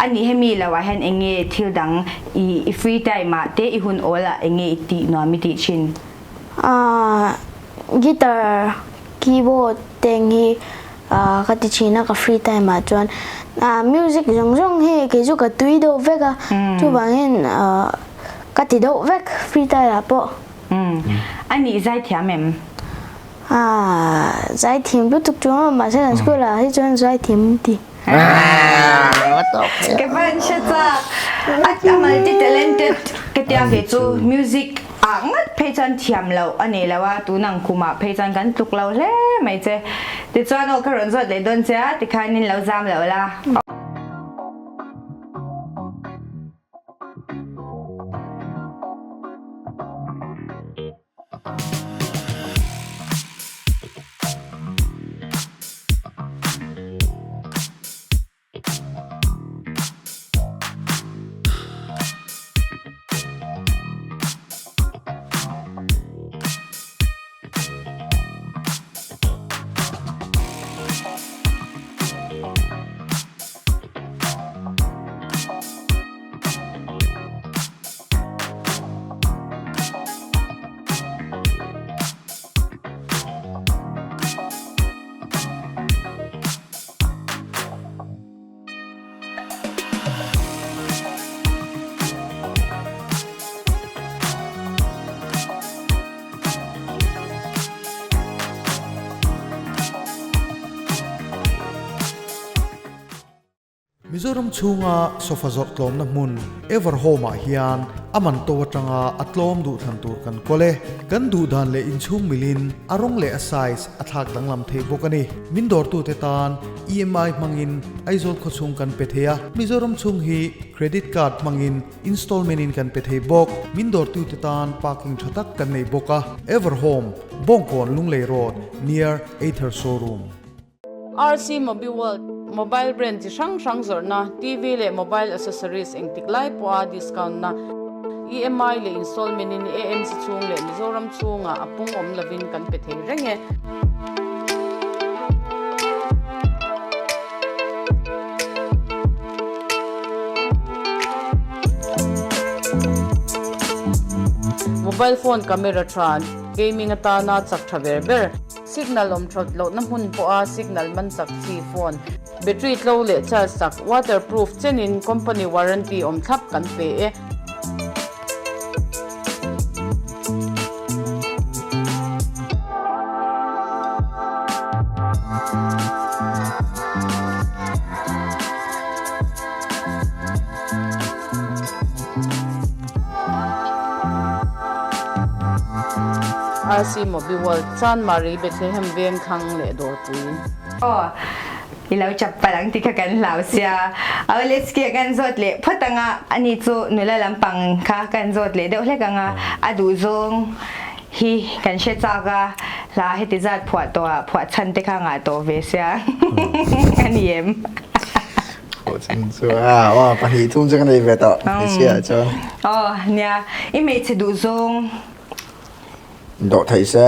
a nih hemi lo ah hian eng nge thil dang i i free time ah te i hun awl ah eng nge i tih nuam i tih thin. Guitar keyboard te ang hi ka ti thin a ka free time ah chuan music zawng zawng hi kei chu ka tui deuh vek a chuvangin ka ti deuh vek free time ah pawh. A nih zaithiam em? Zaithiam lutuk chu a mahse kan school ah hi chuan zaithiam an ti. Ka van hre chak a multi talented ka tia ve chu music ah ngat phei chuan thiam loh a nei lo a tunang kumah phei chuan kan tluk lo hle mai che tichuan aw ka rawn zawt leh dawn che a tikhan in lo zam loh la. Mizoram chhunga sofa zawrh tlawmna hmun Everhome ah hian a man to atanga a tlawm duh thlan tur kan kawl e. Kan duh dan leh inchhung milin a rawng leh a size a thlak danglam theih bawk a ni. Min dawrtute tan EMI hmangin Aizawl khawchhung kan pe thei a, Mizoram chhung hi credit card hmangin installment in kan pe thei bawk. Min dawrtute tan parking tha tak kan nei bawk a. Everhome, Bawngkawn Lunglei Road, near Ather Showroom. RC Mobiworld, Mobile brand chi hrang hrang zawrhna, TV leh mobile accessories engtik lai pawha discount na, EMI leh installment in AMC chhung leh Mizoram chhungah a pung awm lovin kan pe thei reng e. Mobile phone camera tha, gaming atana chak tha ber ber. Signal awm thawt lohna hmun pawha signal man chak chi phone, battery tlo leh charge chak, waterproof chenin company warranty awm thlap kan pe e. RC Mobi World, Chanmari, Bethlehem veng thlang leh dawrpui. Aw, i lo chap palh ang tih kha kan hlau sia. Aw let's kia kan zawt leh phawt ang a, ani chu nula lampang kha kan zawt leh deuh hlek ang a, a duh zawng hi kan hre chak a, hla heti zat phuah tawh ah phuah chhan te kha ngah tawh ve sia a ni em? Chu a, aw pahnih thum chu ka nei ve tawh hmeichhia ah chuan. Aw nia, i hmeichhe duh zawng. Dawh theih se.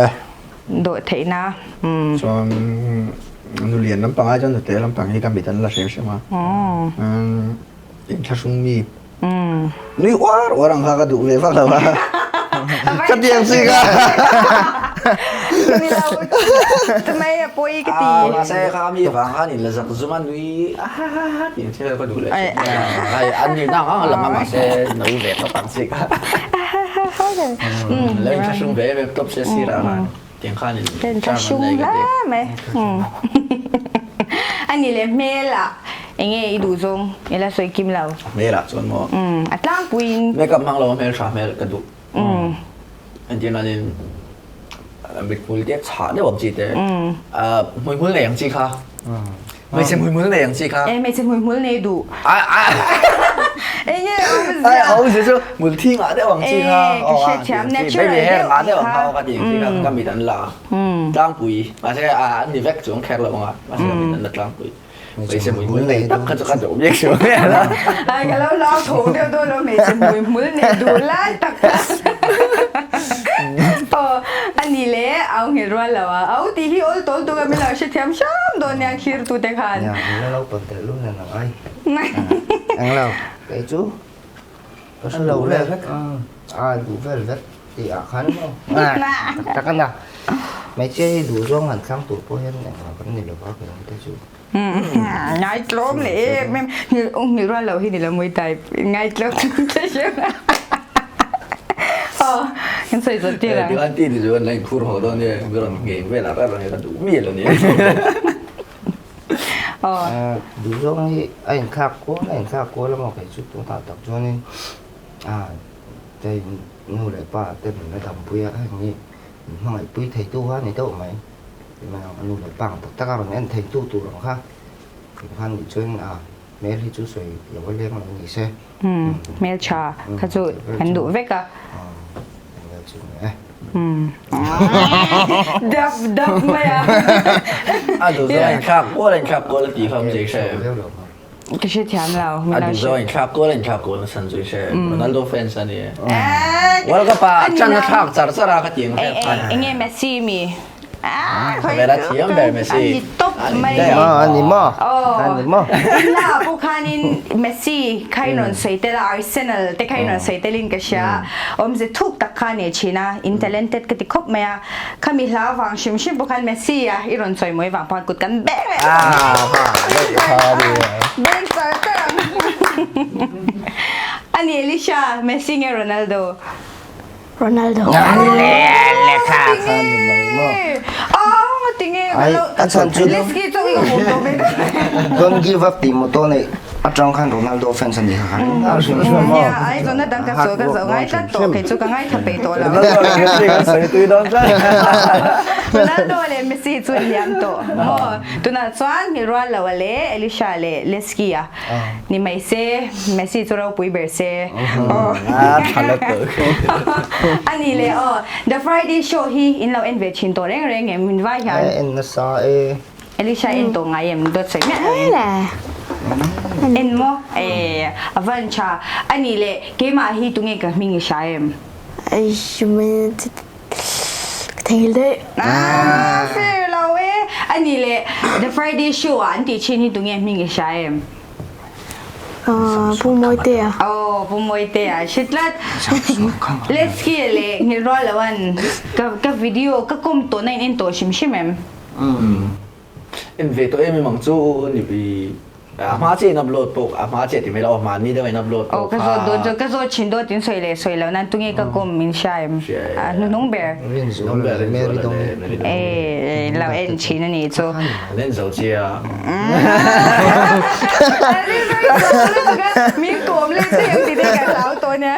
Dawh theih na. Chuan Nulian lampang ai chuan nute lampang hi ka mit an la hrim hrim a. Inthlahrung mi. Nui uar uar ang kha ka duh ve vak lo a. Ka tiang chi ka. Tumai a pawi ka ti. Mahse kha mi vang khan in la zak zum a nui a ha ha ha tih ang chi ka duh leh thin. Ai an nih nang ang lang a mahse no ve tawp ang chi ka. Lo inthlahrung ve em em tawp se sirah khan. Tiang khan in charm an nei ka ti. Mai. Ani le hmel ah enge i duh zawng i la sawi kim lo. Hmel ah chuan maw. A tlangpui in. Makeup hmang lo a hmel tha hmel ka duh. Entir nan in mithmul te chhah deuh ang chi te. Hmuihmul nei ang chi kha. Hmeichhe hmuihmul nei ang chi kha. E hmeichhe hmuihmul nei duh. Ai ai. Enge awmzia? Ai awmzia chu hmul thi ngah deuh ang chi kha. E ka hrethiam natural deuh. Baby hair ngah deuh ang kha ka ti ang chi kha ka mit an la. Tlangpui mahse a an ni vek chuang kher lo anga mahse ka mit an la tlangpui. Hmeichhe hmuihmul nei tak kha chu ka duh bik chu. Ai ka lo lau tho deuh dawn lo hmeichhe hmuihmul nei duh lai tak kha. Aw ani le au nghilh rual lo a au tih hi awl tawl tuk a min lo hrethiam hram dawn nia thlir tu te khan. Nia min la lo pawn telh lul nen ang ai. Eng lo kei chu ka hre lo vel vek a duh vel vek tih ah khan maw tak tak a na. Hmeichhia hi duh zawng han thlang tur pawh hian engmah kan ni lova ka ring te chu. Ngaitlawm leh em em nghilh rual lo hi ni lo mawi type ngaitlawm te hriat aw kan sawi zawt tir ang. Tichuan ti ti chuan la inphur haw dawn nia mi rawn ngheng vel a rar ang ka duh miah lo nia. Aw. Duh zawng hi a inthlak kual a inthlak kual a maw kei chu tunah tak chuanin a nu leh pa te min la dampui a heng hi Min hmangaihpui theitu kha a ni deuh mai. Tih mai ang, a nu leh pa ang tak tak a rawn en theitu tur ang kha. Tih khan nih chuan a hmel hi chu sawi lo a leng lo ni se. Umm, hmel tha kha chu kan duh vek a. Hmel chu ni e. Umm, dap dap mai a. A duh zawng a inthlak kual a inthlak kual a tih kha awm zui hre. Ka hrethiam lo. A duh zawng inthlak kual a inthlak kual nasa zui hre. Ronaldo fans a ni e. World Cup ah chan a thlak char char a ka ti ang vel khan. Enge Messi mi? Khawvel a thiam ber Messi. A ni tawp mai. A ni maw? A ni maw? Inla ah pawh khanin Messi kha in rawn sawi tel a, Arsenal te kha in rawn sawi telin ka hria. Awmze thuk tak kha a nei thin a, in talented ka ti khawp mai a. Khami hla vang hrim hrim pawh khan Messi a i rawn chawi mawi vang pawh khan kut kan beng leh beng char char ang. A ni Elisha, Messi nge Ronaldo? Ronaldo. Tinge Lesky chu i awm tawh mai. Don't give up tih motto nei atang khan Ronaldo fans a ni kha khan. Nia, ai zawhna dang ka sawi ka zoh ngai tlat tawh kei chu ka ngaithla peih tawh lo. Ronaldo leh Messi kan sawi tui dawn tlat. Ronaldo leh Messi chu in liam tawh maw. Tunah chuan Hmilrual lo a leh Elisha leh Lesky a ni mai se Messi chu ropui ber se. A tha la tawh. A ni leh aw The Friday Show hi in lo en ve thin tawh reng reng em min vai hian. En nasa e. Elisha en tawh ngai em dawt sawi miah lo in. En maw? Eh a van tha. A nih leh keimah hi tunge ka hming i hria em? Ka thei daih. Ah fair lo e. A nih leh The Friday Show ah an tih thin hi tunge hming i hria em? Pu Mawitea. Aw Pu Mawitea hre tlat. Let's hear leh nghilh rual lo an ka video ka kawm tawh na in en tawh hrim hrim em? Umm en ve tawh em em ang chu ni a hma chiah in upload pawh a hma chiah ti mai lo a hmanni deuh in upload pawh kha. Aw ka zawt dawn chu ka zawt thin dawt in sawi leh sawi lo nan tunge ka kawm min hria em a hnuhnung ber. Rinzuala leh Mary Dawng e lo en thin a nih chu. An en zo chiah. Min kawm leh chiah em ti te ka hlau tawh nia.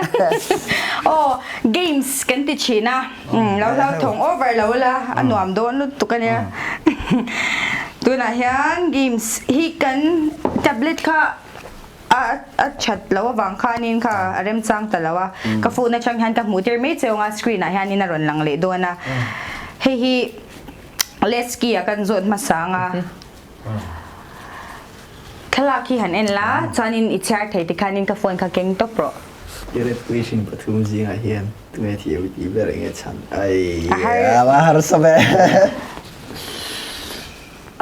Aw games kan ti thin a. Lo hlauthawng over lo la a nuam dawn lutuk a nia. Tunah hian games hi kan tablet kha a a that loh avang khanin kha a remchang ta lo a. Ka phone atang hian ka hmuh tir mai cheu anga screen ah hianin a rawn lang leh dawn a. Hei hi Lesky a kan zawt hmasa anga thlalak hi han en la chuanin i chhiar thei tikhanin ka phone kha keng tawp rawh. I repetition pathum zingah hian tunge thiam i tih ber enge chhan? Ai a va harsa ve.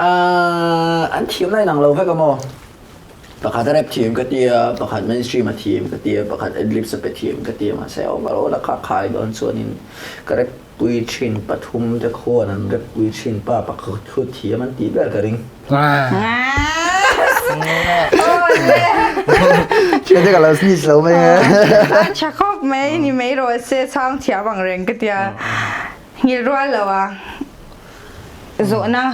An thiam na inang lo vek a maw? Pakhat a rap thiam ka tia, pakhat mainstream a thiam ka tia, pakhat adlibs a pe thiam ka tia mahse overall a kha khai dawn chuanin ka rap pui thin pathum te khuan an rap pui thin pa pakhat khu thiam an tih ber ka ring. Thian te ka lo snitch lo mai nge. A tha khawp mai ni mai rawh se chhang thiam ang reng ka tia. Nghilh rual lo a. Zawhna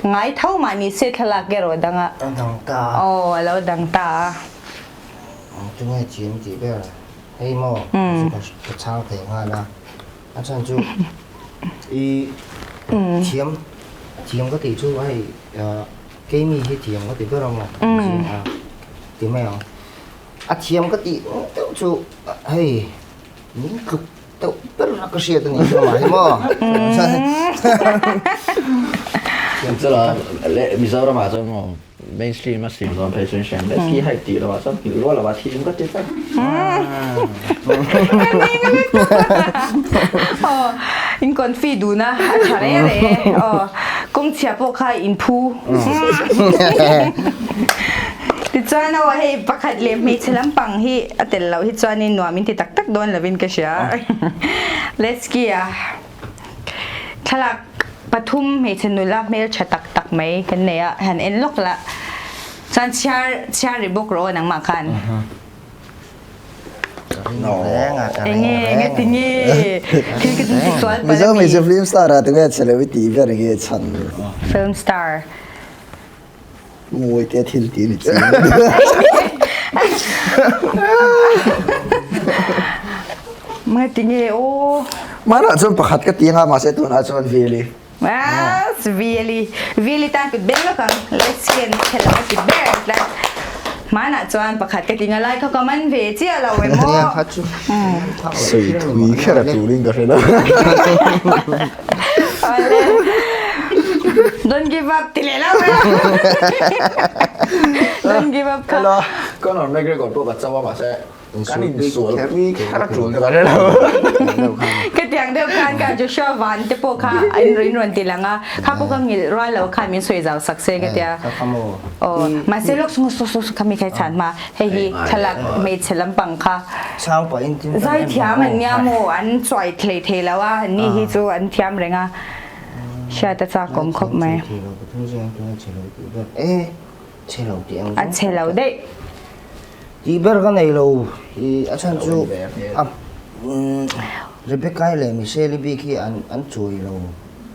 ngai tho mah ni se thlalak erawh dang a. A dang ta a. Aw a lo dang ta a. Tunge thiam tih ber hei maw chu ka chhang thei nghal a. A chhan chu i thiam thiam ka tih chu hei keimi hi thiam ka ti ber a maw ti mai ang. A thiam ka tih deuh chu hei min tluk Deuh ber a ka hriat a nih chu amah hi maw. Chula leh Mizoram ah chuan maw mainstream a sim zawn phei chuan hriam leh ski hike tih loh ah chuan nghilh rual loh ah thim ka ti tlat. Aw in confi dun a a tha reng reng e aw kawng chhia pawh kha in phu. Tichuan aw hei pakhat leh hmeichhe lampang hi a tel loh hi chuanin nuam in ti tak tak dawn lovin ka hria. Let's ski a thlalak pathum hmeichhe nula hmeltha tak tak mai kan nei a, han en lawk la chuan chhiar chhiar ri bawk rawh aw nangmah khan. Enge enge tinge thil ka ti sual palh a mi. Mizo hmeichhe film star ah tinge chhe lo i tih ber nge chhan. Film star. Mawi te thil ti ni chi. Mga tinge o. Mana chuan pakhat ka ti anga mahse tunah chuan Veli. Yes, Veli. Veli tan kut beng lawk ang. Let's scan hello a ti ber tlat. Mana chuan pakhat ka ti nga lai kha ka man ve chiah lo em maw. Sui thui kher a tulin ka hre lo. Awle. Don't give up ti leh lo mai. Don't give up kha. Hello, Conor McGregor pawh ka cho a mahse kan insual pui kher a tul ka hre lo. Ka tiang deuh khan ka Joshua Van te pawh kha an in rawn ti lang a, kha pawh ka nghilh rual lo khan min sawi zau sak se ka tia. Aw, mahse lawk sung sung sung kha mi kha i chhan hma. Hei hi thlalak hmeichhe lampang kha zaithiam an nia maw an chuai thlei thei lo a an ni hi chu an thiam reng a hriat a chak awm khawp mai. A chhe lo daih. Tih ber ka nei lo i a chhan chu a Rebecca-i leh Michelle-i bik hi an chuai lo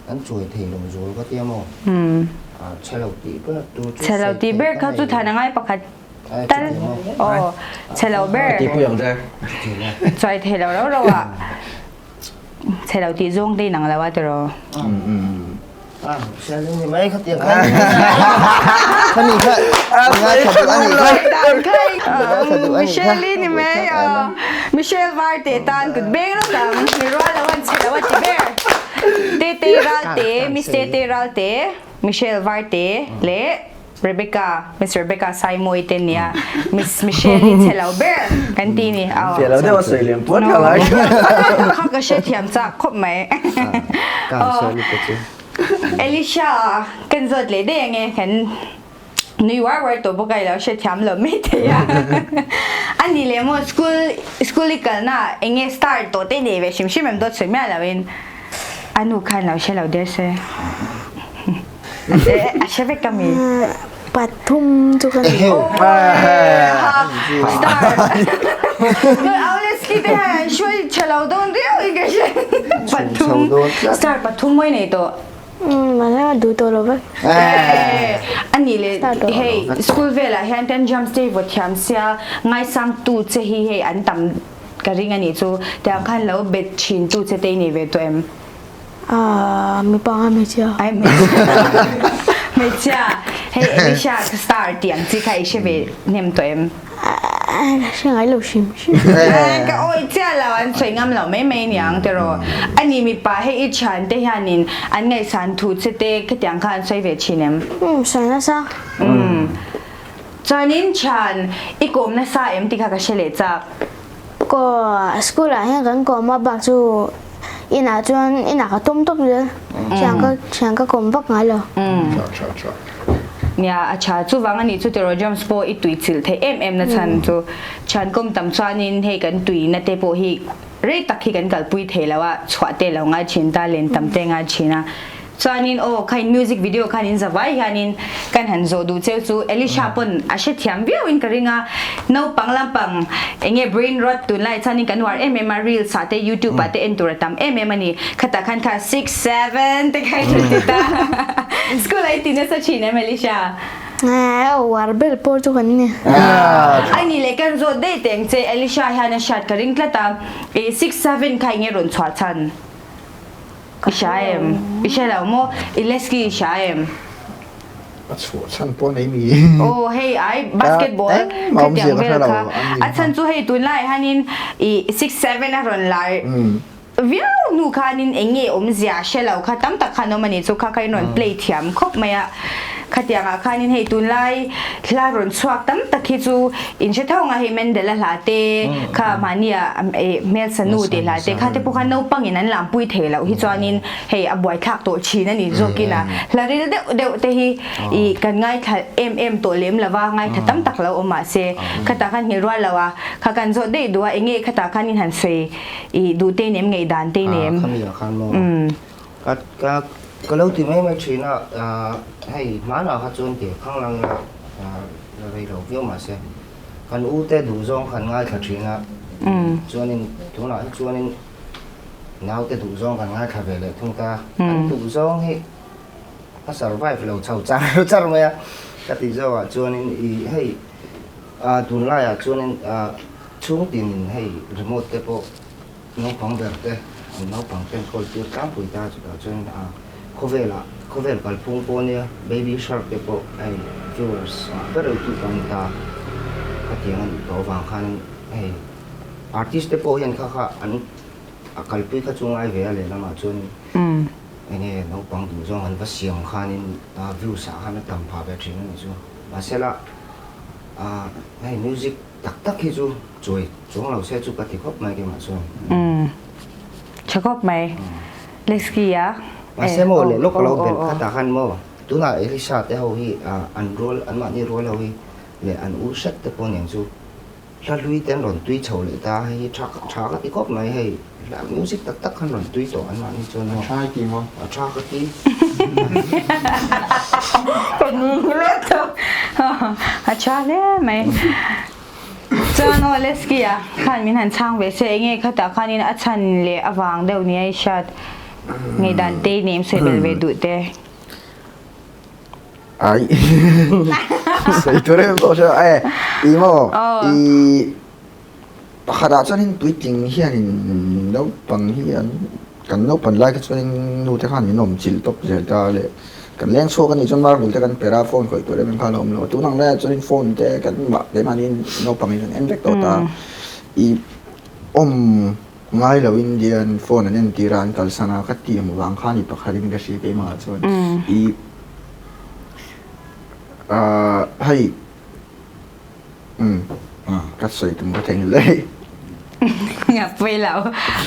an chuai thei lo zual ka tia maw. Chhe lo tih ber tur chu Chhe lo tih ber kha chu than a ngai pakhat tal aw chhe lo ber chuai thei lo rau rau ah chhe lo tih zawng te in ang lo a tiraw. Michelle i ni mai Michelle Varte tan kut beng rawk ang mi rual lo an chhe lo a ti ber. Tete Ralte, Miss Tete Ralte, Michelle Varte leh Rebecca, Miss Rebecca Saimawii te nia Miss Michelle hi chhe lo ber kan ti ni. An fiah lo deuh a sawi liam puat ka lai. Kha ka hrethiam chak khawp mai. Elisha kan zawt leh daih ange kan Nui uar uar tawh bawk a i lo hrethiam lo mai thei a. A ni leh maw school school i kalna ah eng nge star tawh te nei ve hrim hrim em dawt sawi miah lo in a nu khan lo hre lo der se. A hre vek a mi. Pathum chu ka nei. Star. Auleski te hian an hruai tha lo dawn riau in ka hria. Pathum star pathum mawi nei tawh. Mahse a duh tawh lo vek. A nih leh hei school velah hian ten jump stay vaw thiam sia ngaisang tu che hi hei an tam ka ring a nih chu tiang khan lo bet thin tu che te i nei ve tawh em? Aaa mipa nga hmeichhia. Ai hmeichhia hmeichhia hei Elisha star tih ang chi kha i hre ve hnem tawh em? Ka hre ngai lo hrim hrim. Ka awih chiah lo, an sawi ngam lo mai mai niang tiraw. Ani mipa hei i thian te hianin an ngaihsan thu che te khatiang kha an sawi ve thin em? Umm sawi nasa. Umm chuanin thian i kawm nasa em tih kha ka hre leh chak. Ko school ah hian kan kawm a bak chu. Inah chuan inah ka tawm tawp zel. Thian ka thian ka kawm vak ngai lo. Tha tha tha. Nia a tha chuvang a nih chu tiraw drums pawh i tui chilh theih em em na chhan chu thian kawm tam chuanin hei kan tui na te pawh hi rei tak hi kan kalpui thei lo a chhuah te lo ngai thin ta len tam te ngai thin a. Chuanin aw kha in music video khan in zavai hianin kan han zawh duh cheu chu Elisha pawn a hrethiam viau in ka ring a, naupang lampang enge brain rot tunlai chuanin kan uar em em a reels ah te youtube ah te en tur a tam em em a ni, khatah khan kha six seven te kha i rawn ti ta school ah i ti nasa thin em Elisha? Aw uar ber pawh chu kan ni. A ni leh kan zawt daih teh ang che Elisha hian a hriat ka ring tlat a, i six seven kha enge rawn chhuah chhan? I hria em? I hre lo maw? I Lesky i hria em? A chhuah chhan pawh nei mi. Aw hei ai basketball khatiang vel kha. A chhan chu hei tunlai hianin i 6-7 a rawn lar viau hnu khanin eng nge awmzia hre lo kha tam tak khan awm a ni chu kha kha in rawn play thiam khawp mai a. Khatiangah khanin hei tunlai hla rawn chhuak tam tak hi chu in hre tho anga hei Mendel a hla te kha mahnia hmelsa nu tih hla te kha te pawh kha naupangin an lampui thei loh hi chuanin hei a buaithlak tawh thin a ni zawkin a hla ril deuh deuh te hi ih kan ngaithla em em tawh lem lova ngaithla tam tak lo awm mahse khatah khan nghilh rual lo a kha kan zawh daih duh a enge khatah khan in han sawi ih duh te in em ngaihdan te in em. Ka ka ka lo ti mai mai thin a, hei hmanah kha chuan ke khang lang ila la rei lo viau mahse kan u te duh zawng khan ngaithla thin a, chuanin tunah hi chuanin naute duh zawng kan ngaithla ve leh thung ta, kan duh zawng hi a survive lo chho char char mai a, ka tih zawkah chuanin i hei tunlaiah chuanin chhungtinin hei remote te pawh Naupang ber te, an naupang te an kawl tir tlangpui ta chutah chuan a khawvelah khawvel kalphung pawh nia baby shark te pawh hei viewers ngah ber youtube a ni ta khatiang a nih tawh avang khan hei artist te pawh hian kha kha an a kalpui kha chu ngai ve a lehlamah chuan enge naupang duh zawng an va siam khanin views ah khan a tam phah ve thin a nih chu mahsela hei music Tak tak hi chu chuai chuang lo se chu ka ti khawp mai keimah chuan. Umm tha khawp mai Lesky a. Mahse maw leh lawk lo belh khatah khan maw tunah Elisha te ho hi an rual an mahni rual ho hi leh an u hret te pawh nen chu hla hlui te an rawn tui chho leh ta hei hi tha tha ka ti khawp mai hei hla music tak tak khan rawn tui tawh an mahni chuan maw. A tha i ti maw? A tha ka ti. Ka ni hle tawh. A tha hle mai. Chuan aw Lesky a khan min han chhang ve se enge khatah khanin a chhan leh avang deuh nia i hriat ngaihdan te i neih sawi belh ve duh te. Ai sawi tur em pawh hre e i maw i pakhatah chuanin puitling hianin naupang hi an Kan naupan lai kha chuanin nu te khan min awm chilh tawp zel ta le. Kan leng chhuak a nih chuan marble te kan per a, phone khawih tur em em khan a awm lo. Tun ang laiah chuanin phone te kan mah keimahniin naupangin kan en vek tawh ta. I awm ngai lo Indian phone an entir a, an kalsan a, ka ti ang vang khan i pakhatin ka hria keimah ah chuan. I ah hei. Umm ka sawi tum ka thei nghilh daih. Nga pui lo.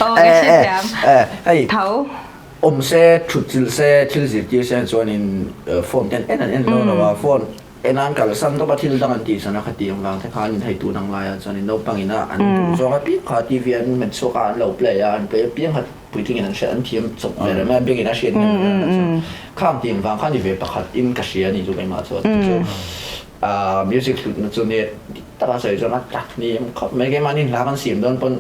Aw ka hrethiam. Hei Tho. awm se thut chilh se thil zirtir se chuanin phone ten en an en lo lo a phone en an kalsan tawp a thil dang an tih san a khati ang vang te khan hei tun ang laiah chuanin naupang ina an duh zawng a piang kha TV an hmet chhuak a an lo play a an play apiang kha puitlingin an hriat an thiam chawp ve reng mai a bengin a hriat hnem reng a chuan khang tih ang vang khan ni ve pakhat in ka hria a ni chu keimah chuan chu A music hlutna chu nia dik taka sawi chuan a tak hniam khawp mai. Keimahni hla kan siam dawn pawn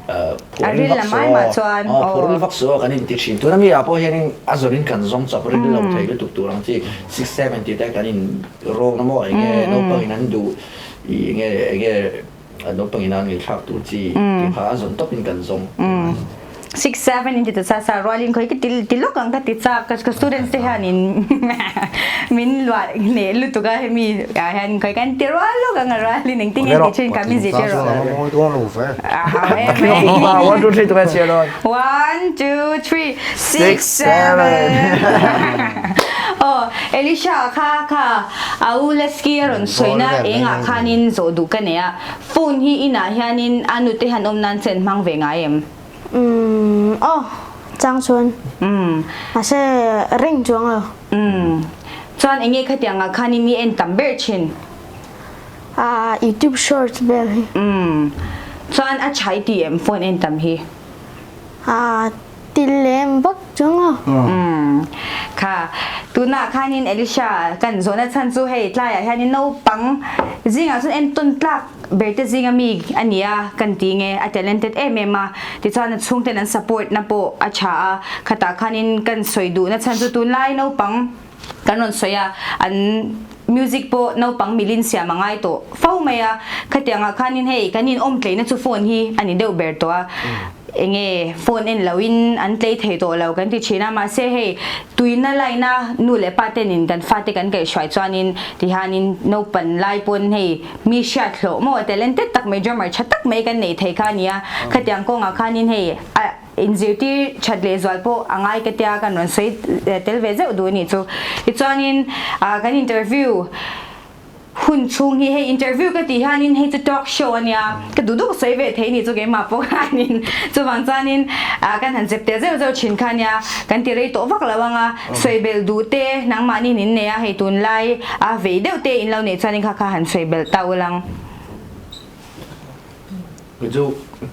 phur vak saw aw phur vak saw kan inti thin. Tuna mi ah pawh hianin a zawnin kan zawng chawp ring lo thei lutuk tur ang chi six seven tih te kan in rawng na maw enge naupangin an duh ih enge enge Naupangin a ngeihthlak tur chi tih kha a zawn tawpin kan zawng. 6 7 in ti ta sa sa rualin khoi ka ti ti lawk ang ka ti chak ka students te hianin min luah hneh lutuk a hemi ah hian khoi kan ti rual lawk ang a rualin engtin nge ti thin ka min zirtir rawh. One two three tu kan chhiar dawn. One two three six seven. Aw Elisha kha kha A u Lesky a rawn sawina engah khanin zawh duh ka nei a, phone hi inah hianin a nute han awm nan chen hmang ve ngai em? Umm aw chang chuan. Umm. Mahse reng chuang lo. Umm. Chuan enge khatiang ah khan in i en tam ber thin? Ah youtube shorts vel hi. Umm. Chuan a chhai ti em phone en tam hi? Ah ti lem vak chuang lo. Umm. Kha tunah khanin Elisha kan zawhna chhan chu hei tlaiah hianin naupang zingah chuan entawn tlak Berte zinga mi a ni a, kan ti nge, a talented em em a, tichuan a chhungten an support na pawh a tha a, khatah khanin kan sawi duhna chhan chu tunlai naupang kan rawn sawi a, an music pawh naupang milin siam a ngai tawh fo mai a, khatiangah khanin hei kan in awm tleina chu phone hi a ni deuh ber tawh a, Enge phone en lo in an tlei thei tawh lo kan ti thin a, mahse hei tuina laina nu leh pa ten in kan fate kan kaihhruai chuan in ti hian in naupan lai pawn hei mi hriat hlawh maw talented tak mai drummer tha tak mai kan neih thei kha a ni a, khatiang kawngah khan in hei a inzirtir that leh zual pawh a ngai ka tia kan rawn sawi tel ve zeuh duh a nih chu. Tichuan in kan interview Hun chhung hi hei interview ka tih hianin hei chu talk show a nia, ka duh duh ka sawi ve thei ni chu keimah pawh khanin chuvang chuanin ah kan han zep tel zeuh zeuh thin kha nia, kan ti rei tawh vak lo anga sawi belh duh te nangmahni in nei a hei tunlai a vei deuh te in lo neih chuanin kha kha han sawi belh ta ulang. Kei chu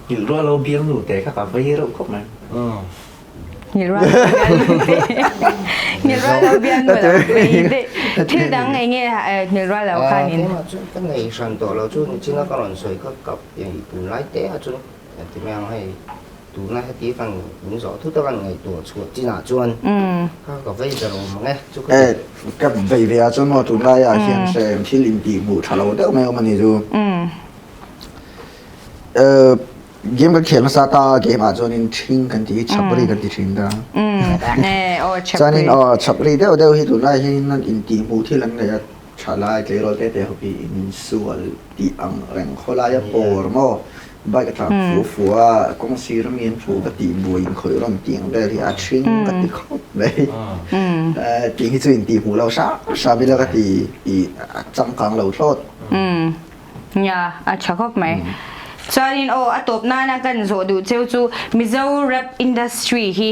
nghilh rual lo biang nu te kha ka vei reuh khawp mai. Thil dang eng nge nghilh rual lo khanin? Keimah chu ka nei hran tawh lo chu nichina ka rawn sawi kha ka tunlai te a chuan ti mai ang hei tuna heti kan min zawh thut a kan ngaihtuah chhuah chinah chuan kha ka vei ber awm ang e chu ka ti. Ka vei ve ah chuan maw tunlai ah hian hrem thil intih hmuh tha lo deuh mai awm a ni chu. Game kan khel hmasa ta game ah chuanin ṭhing kan ti hi chhapri kan ti ṭhin ta. Chuanin aw chhapri deuh deuh hi tunlai hianin an intihhmuh thil an nei a, thalai tleirawl te te ho hi insual tih ang reng khawlaia pawr maw bike a tlan fu fu a kawng sir ami an thu ka tih buai inkhawih rawn tih ang vel hi a ṭhing ka ti khawp mai. Tih hi chu intihhmuh lo hram hram ila ka ti ih a changkang lo thlawt. Nia, a tha khawp mai. Chuanin aw, a tawp nana kan zawh duh cheu chu Mizo rap industry hi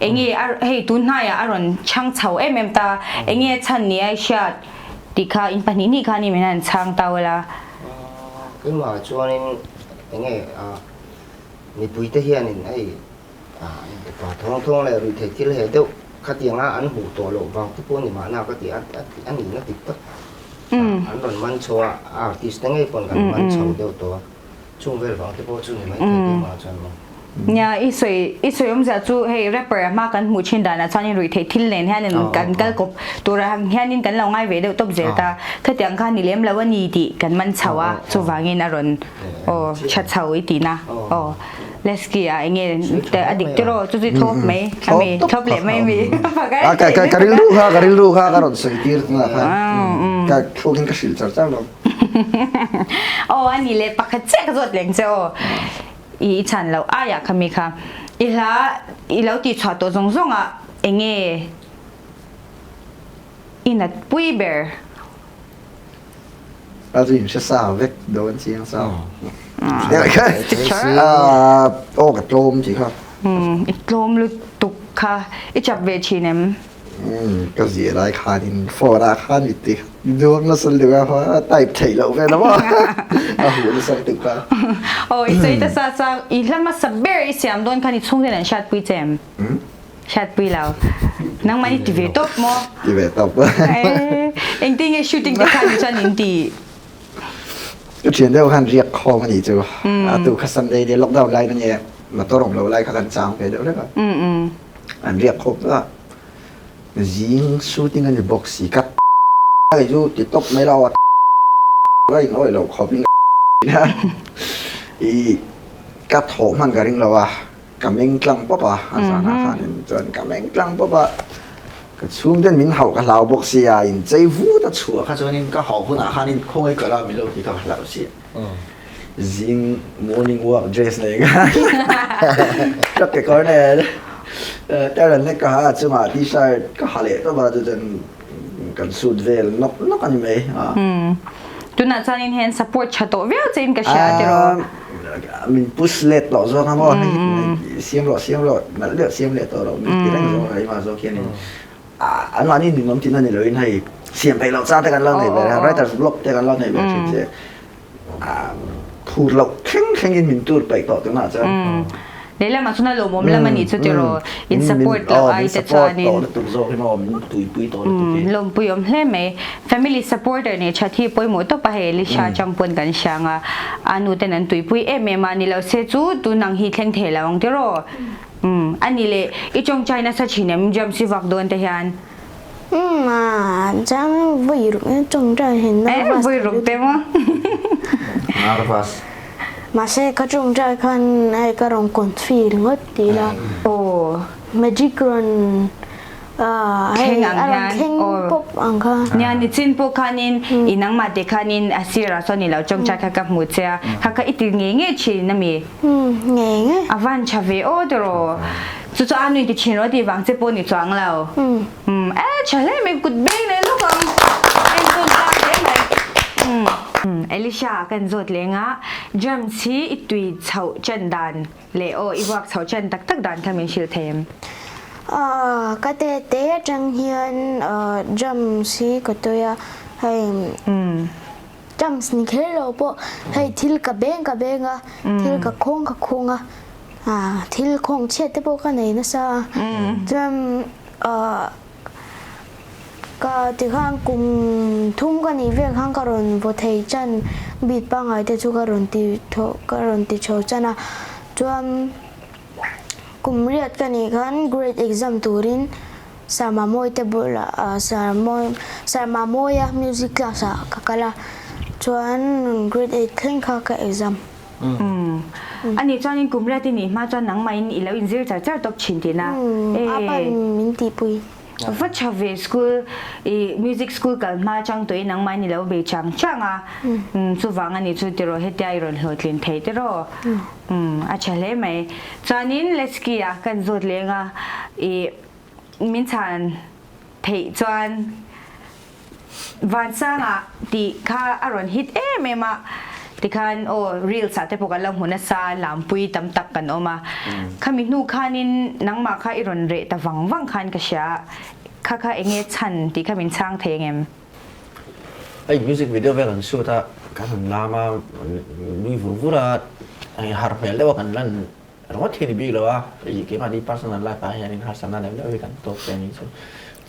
enge a hei tun hnaiah a rawn chhang chho em em ta, enge a chhan ni a i hriat tih kha in pahnih hnih khan i min han chhang ta ula. Keimah chuanin enge mipuite hianin hei pa thawng thawng leh ruihtheih thil he deuh khatianga an hmuh tawh loh vang te pawh ni mahna ka ti a, a nihna dik tak. An rawn man chho a, artist te ngei pawn kan man chho deuh tawh a, chung vel vang te pawh chu ni mai thei keimah chuan maw. Nia, i sawi i sawi awmzia chu hei rapper a hma kan hmuh thin danah chuanin ruihtheih thil nen hianin kan kal kawp turah hianin kan lo ngai ve deuh tawp zel ta, khatiang kha ni lem lo a ni tih kan man chho a, chuvangin a rawn aw tha chho i tihna aw. Lesky a enge a dik tiraw chu chu thlawp mai ami thlawp leh mai mi ka ka ka rilru kha ka rilru kha ka rawn sawi tir tunah khan ka thlawkin ka hrilh char char lo aw ani le pakhat chiah ka zawt leng che aw i chan lo aiah kha mi kha i hla i lo tih chhuah tawh zawng zawng ah enge i nat pui ber A chu in hre sa vek dawn chiang sa. Aw ka tlawm tih kha. I tlawm lutuk kha i chap ve thin em? Ka zir lai khanin phone ah khan i ti duang nasa lutuk a, type theih loh vel a maw a huh nasa lutuk kha. Aw i sawi ta sa sa i hla hmasa ber i siam dawn khan i chhungten an hriatpui che em? Hriatpui lo. Nangmah i ti ve tawp maw? Ti ve tawp. Engtin nge shooting te khan chuan in ti? Ka thian deuh khan riak khawm a nih chu. A tu kha Sunday day lockdown lai na nge motor awm lo lai kha kan chang ve deuh hlek a. An riak khawm vek a. Zing shooting a ni bawk si ka kei chu ti tawp mai lo a ka in awih loh khawp in ka i ka thawh hman ka ring lo a. Ka meng tlang pawp a, a zanah khanin chuan ka meng tlang pawp a, ka chhungten min hauh ka hlau bawk sia, inchei vut a chhuah kha chuanin ka hauh hunah khanin khawngaih ka la min lo ti kha ka hlau sia. Zing morning walk dress nei khan ka kekawr nen Taran hlek ka ha a chungah t-shirt ka ha leh tawp a, chuchuan kan suit vel nawk nawk a ni mai. Tunah chuanin hei an support tha tawh viau chein ka hria tiraw? Min push let tawh zawk a maw, hei siam rawh siam rawh nalh deuh siam leh tawh rawh min ti reng zawk a keimah zawk hianin anmahni ninawm tihna ni loin hei siam peih loh chang te kan lo nei ve a, writer's block te kan lo nei ve thin che. Phur loh thleng thlengin min tur peih tawh tunah chuan. Lehlamah chuan a lawmawm lam a nih chu tiraw in support loh ai te chuanin. Min support tawh lutuk zawk hi maw min tuipui tawh lutuk hi. Lawmpui awm hle mai. Family supporter nih that hi pawimawh tawp a hei Elisha atang pawn kan hria ang a, a nu ten an tuipui em em a ni lo se chu tun ang hi thleng thei lo ang tiraw. A ni leh i tawngtai nasa thin em drums i vak dawn te hian. Umm a chang vawi ruk in tawngtai hin nervous. Vawi ruk te maw. Nervous. Mahse ka tawngtai khan hei ka rawn confi ringawt ti ila. Aw. Magic rawn hei a rawn thleng pawp ang kha. Nia nichin pawh khanin i nangmah te khanin a sirah sawn i lo tawngtai kha ka hmu che a, kha kha i ti ngei ngei thin ami? Umm ngei ngei. A van tha ve aw tiraw. Chu chu a nui ti thin rawh tih vang che pawh ni chuang lo. Umm e tha hle mai kut beng leh lawk ang. En tawn tak hle mai. Umm Elisha kan zawt leng a, drums hi i tui chhoh chan dan leh aw i vuak chhoh chan tak tak dan kha min hrilh thei em? Aw ka te te atang hian drums hi ka tui a, hei drums ni kher lo pawh hei thil ka beng ka beng a, thil ka khawng ka khawng a, Thil khawng chhiat te pawh ka nei nasa a, chuan ka tikhan kum thum ka nih vel khan ka rawn vaw thei chan beat pangngai te chu ka rawn ti thaw ka rawn ti chho chan a, chuan kum riat ka nih khan grade exam turin Sir Mamawi te bulah Sir Sir Mamawia music class ah ka kal a, chuan grade eight thleng kha ka exam. Umm. Ani chuanin kum riat i nih hma chuan nangmahin i lo inzir char char tawp thin tihna. Umm, a pan min tihpui. Va tha ve school i music school kal hma atang tawhin nangmahin i lo bei chang chang a. Umm, chuvang ani chu tiraw hetia i rawn hlawhtlin thei tiraw. Umm, a tha hle mai. Chuanin Lesky a kan zawt leng a, i min chhan theih chuan Vansanga tih kha a rawn hit em em a, tikhan aw reels ah te pawh kan lo hmu nasa, lampui tam tak kan awm a, khami hnu khanin nangmah kha i rawn reh ta vang vang khan ka hria, kha kha enge chhan tih kha min chhang thei angem? Hei music video vel an shoot a, kan han lam a, nui vur vur a, harh hmel deuh a kan lan ringawt hi a ni bik lo a, hei keimahni personal life ah hianin harsatna deuh deuh hi kan tawk ve a nih chu,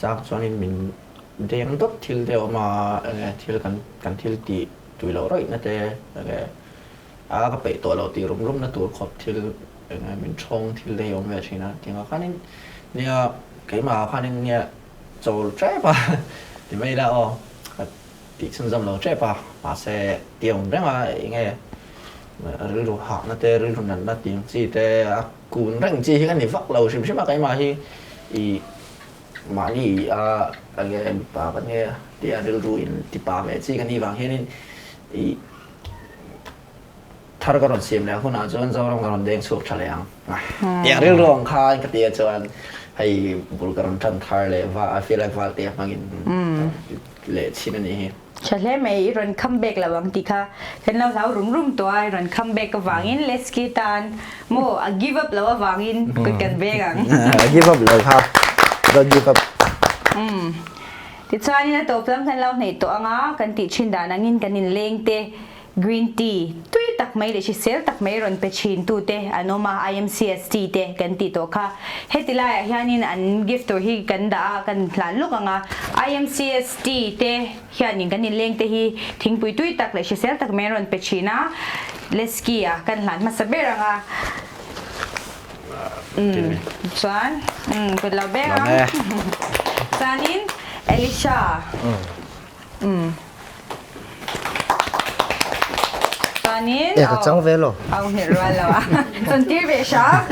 chang chuanin min Deng dawt thil te a awm a, enge thil kan kan thil tih tui loh rawih na te enge a ka peih tawh loh tih rum rum na tur khawp thil enge min thawng thil te hi a awm ve thin a, tiangah khanin nia keimah ah khanin nia chawl tep a ti mai ila aw ka tih chhunzawm lo tep a mahse tih a awm reng a enge rilru hahna te rilru natna tih ang chi te a kun reng chi hi ka ni vak lo hrim hrim a keimah hi ih Mahni a enge mipa kan nge tia rilru in tipa ve chi ka nih vang hianin ih thar ka rawn siam leh hunah chuan Zoram ka rawn deng chhuak tha leh ang tiang rilru ang khan ka tia chuan hei bul ka rawn tan thar leh va a feel like val tia hmangin leh chhin a nih hi. Tha hle mai, i rawn come back lo ang tih kha kan lo hlau rum rum tawh a, i rawn come back avangin Lesky tan maw a give up lo avangin kut kan veng ang. A give up lo kha, don't give up. Umm. Tichuanin a tawp lam kan lo hneih tawh anga kan tih thin dan angin kan inleng te Green tea tui tak mai leh hrisel tak mai rawn pe thin tu te an awm a, IMCST te kan tih tawh kha. Heti laiah hianin an gift tur hi kan dah a, kan hlan lawk ang a. IMCST te hianin kan inleng te hi thingpui tui tak leh hrisel tak mai rawn pe thin a, Lesky a kan hlan hmasa ber ang a. Umm chuan umm kut lo ber ang. Chuanin Elisha. Umm. Chuanin Eh, ka chang ve lo. Au hmelh rual lo a. Chuan tir ve hram.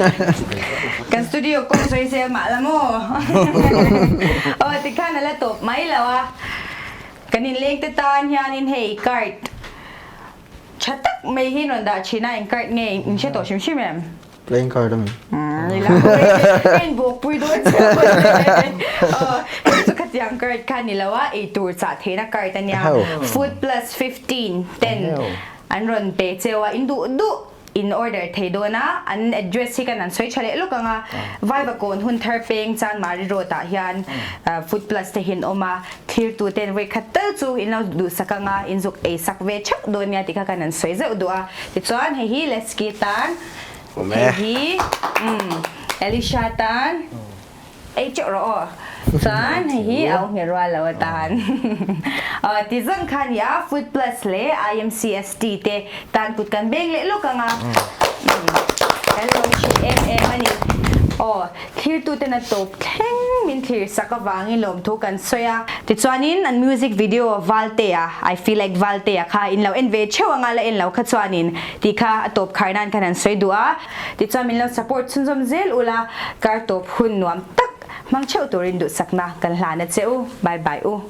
Kan studio kawng sawi zel mah la maw. Aw tikhan a la tawp mai lo a. Kan inleng te tan hianin hei card tha tak mai hi rawn dah thin a, eng card nge in hre tawh hrim hrim em? Playing card a mi. Umm, ila ka in bawkpui dawn chiah. Aw, hei chu kha. Chutiang card kha ni lo a, eitur chah theihna card a nia. Food plus 15 ten an rawn pe cheu a, in duh duh in order thei dawn a, an address hi kan an sawi tha leh lawk ang a, Vaivakawn hun thar peng Chanmari road ah hian Food plus te hi an awm a, thlirtu ten vawi khat tal chu in lo duhsak ang a, in zuk ei sak ve theuh dawn nia tih kha kan an sawi zeuh duh a, tichuan hei hi Lesky tan, hei hi Elisha tan. Ei teuh rawh aw. Chuan hei hi a awm rual lo atan. Aw ti zawng kha nia Food Plus leh IMCST te tan kut kan beng leh lawk ang a. Kan lo hrilh em em a ni. Aw thlirtu ten a tawp thleng min thlir sak avangin lawmthu kan sawi a. Tichuanin an music video Valtea, I feel like Valtea kha in lo en ve theuh anga la en lo kha chuanin tih kha a tawp khar nan khan an sawi duh a. Tichuan min lo support chhunzawm zel ula, kar tawp hun nuam tak hmang theuh turin duhsakna kan hlan a che u. Bye bye u.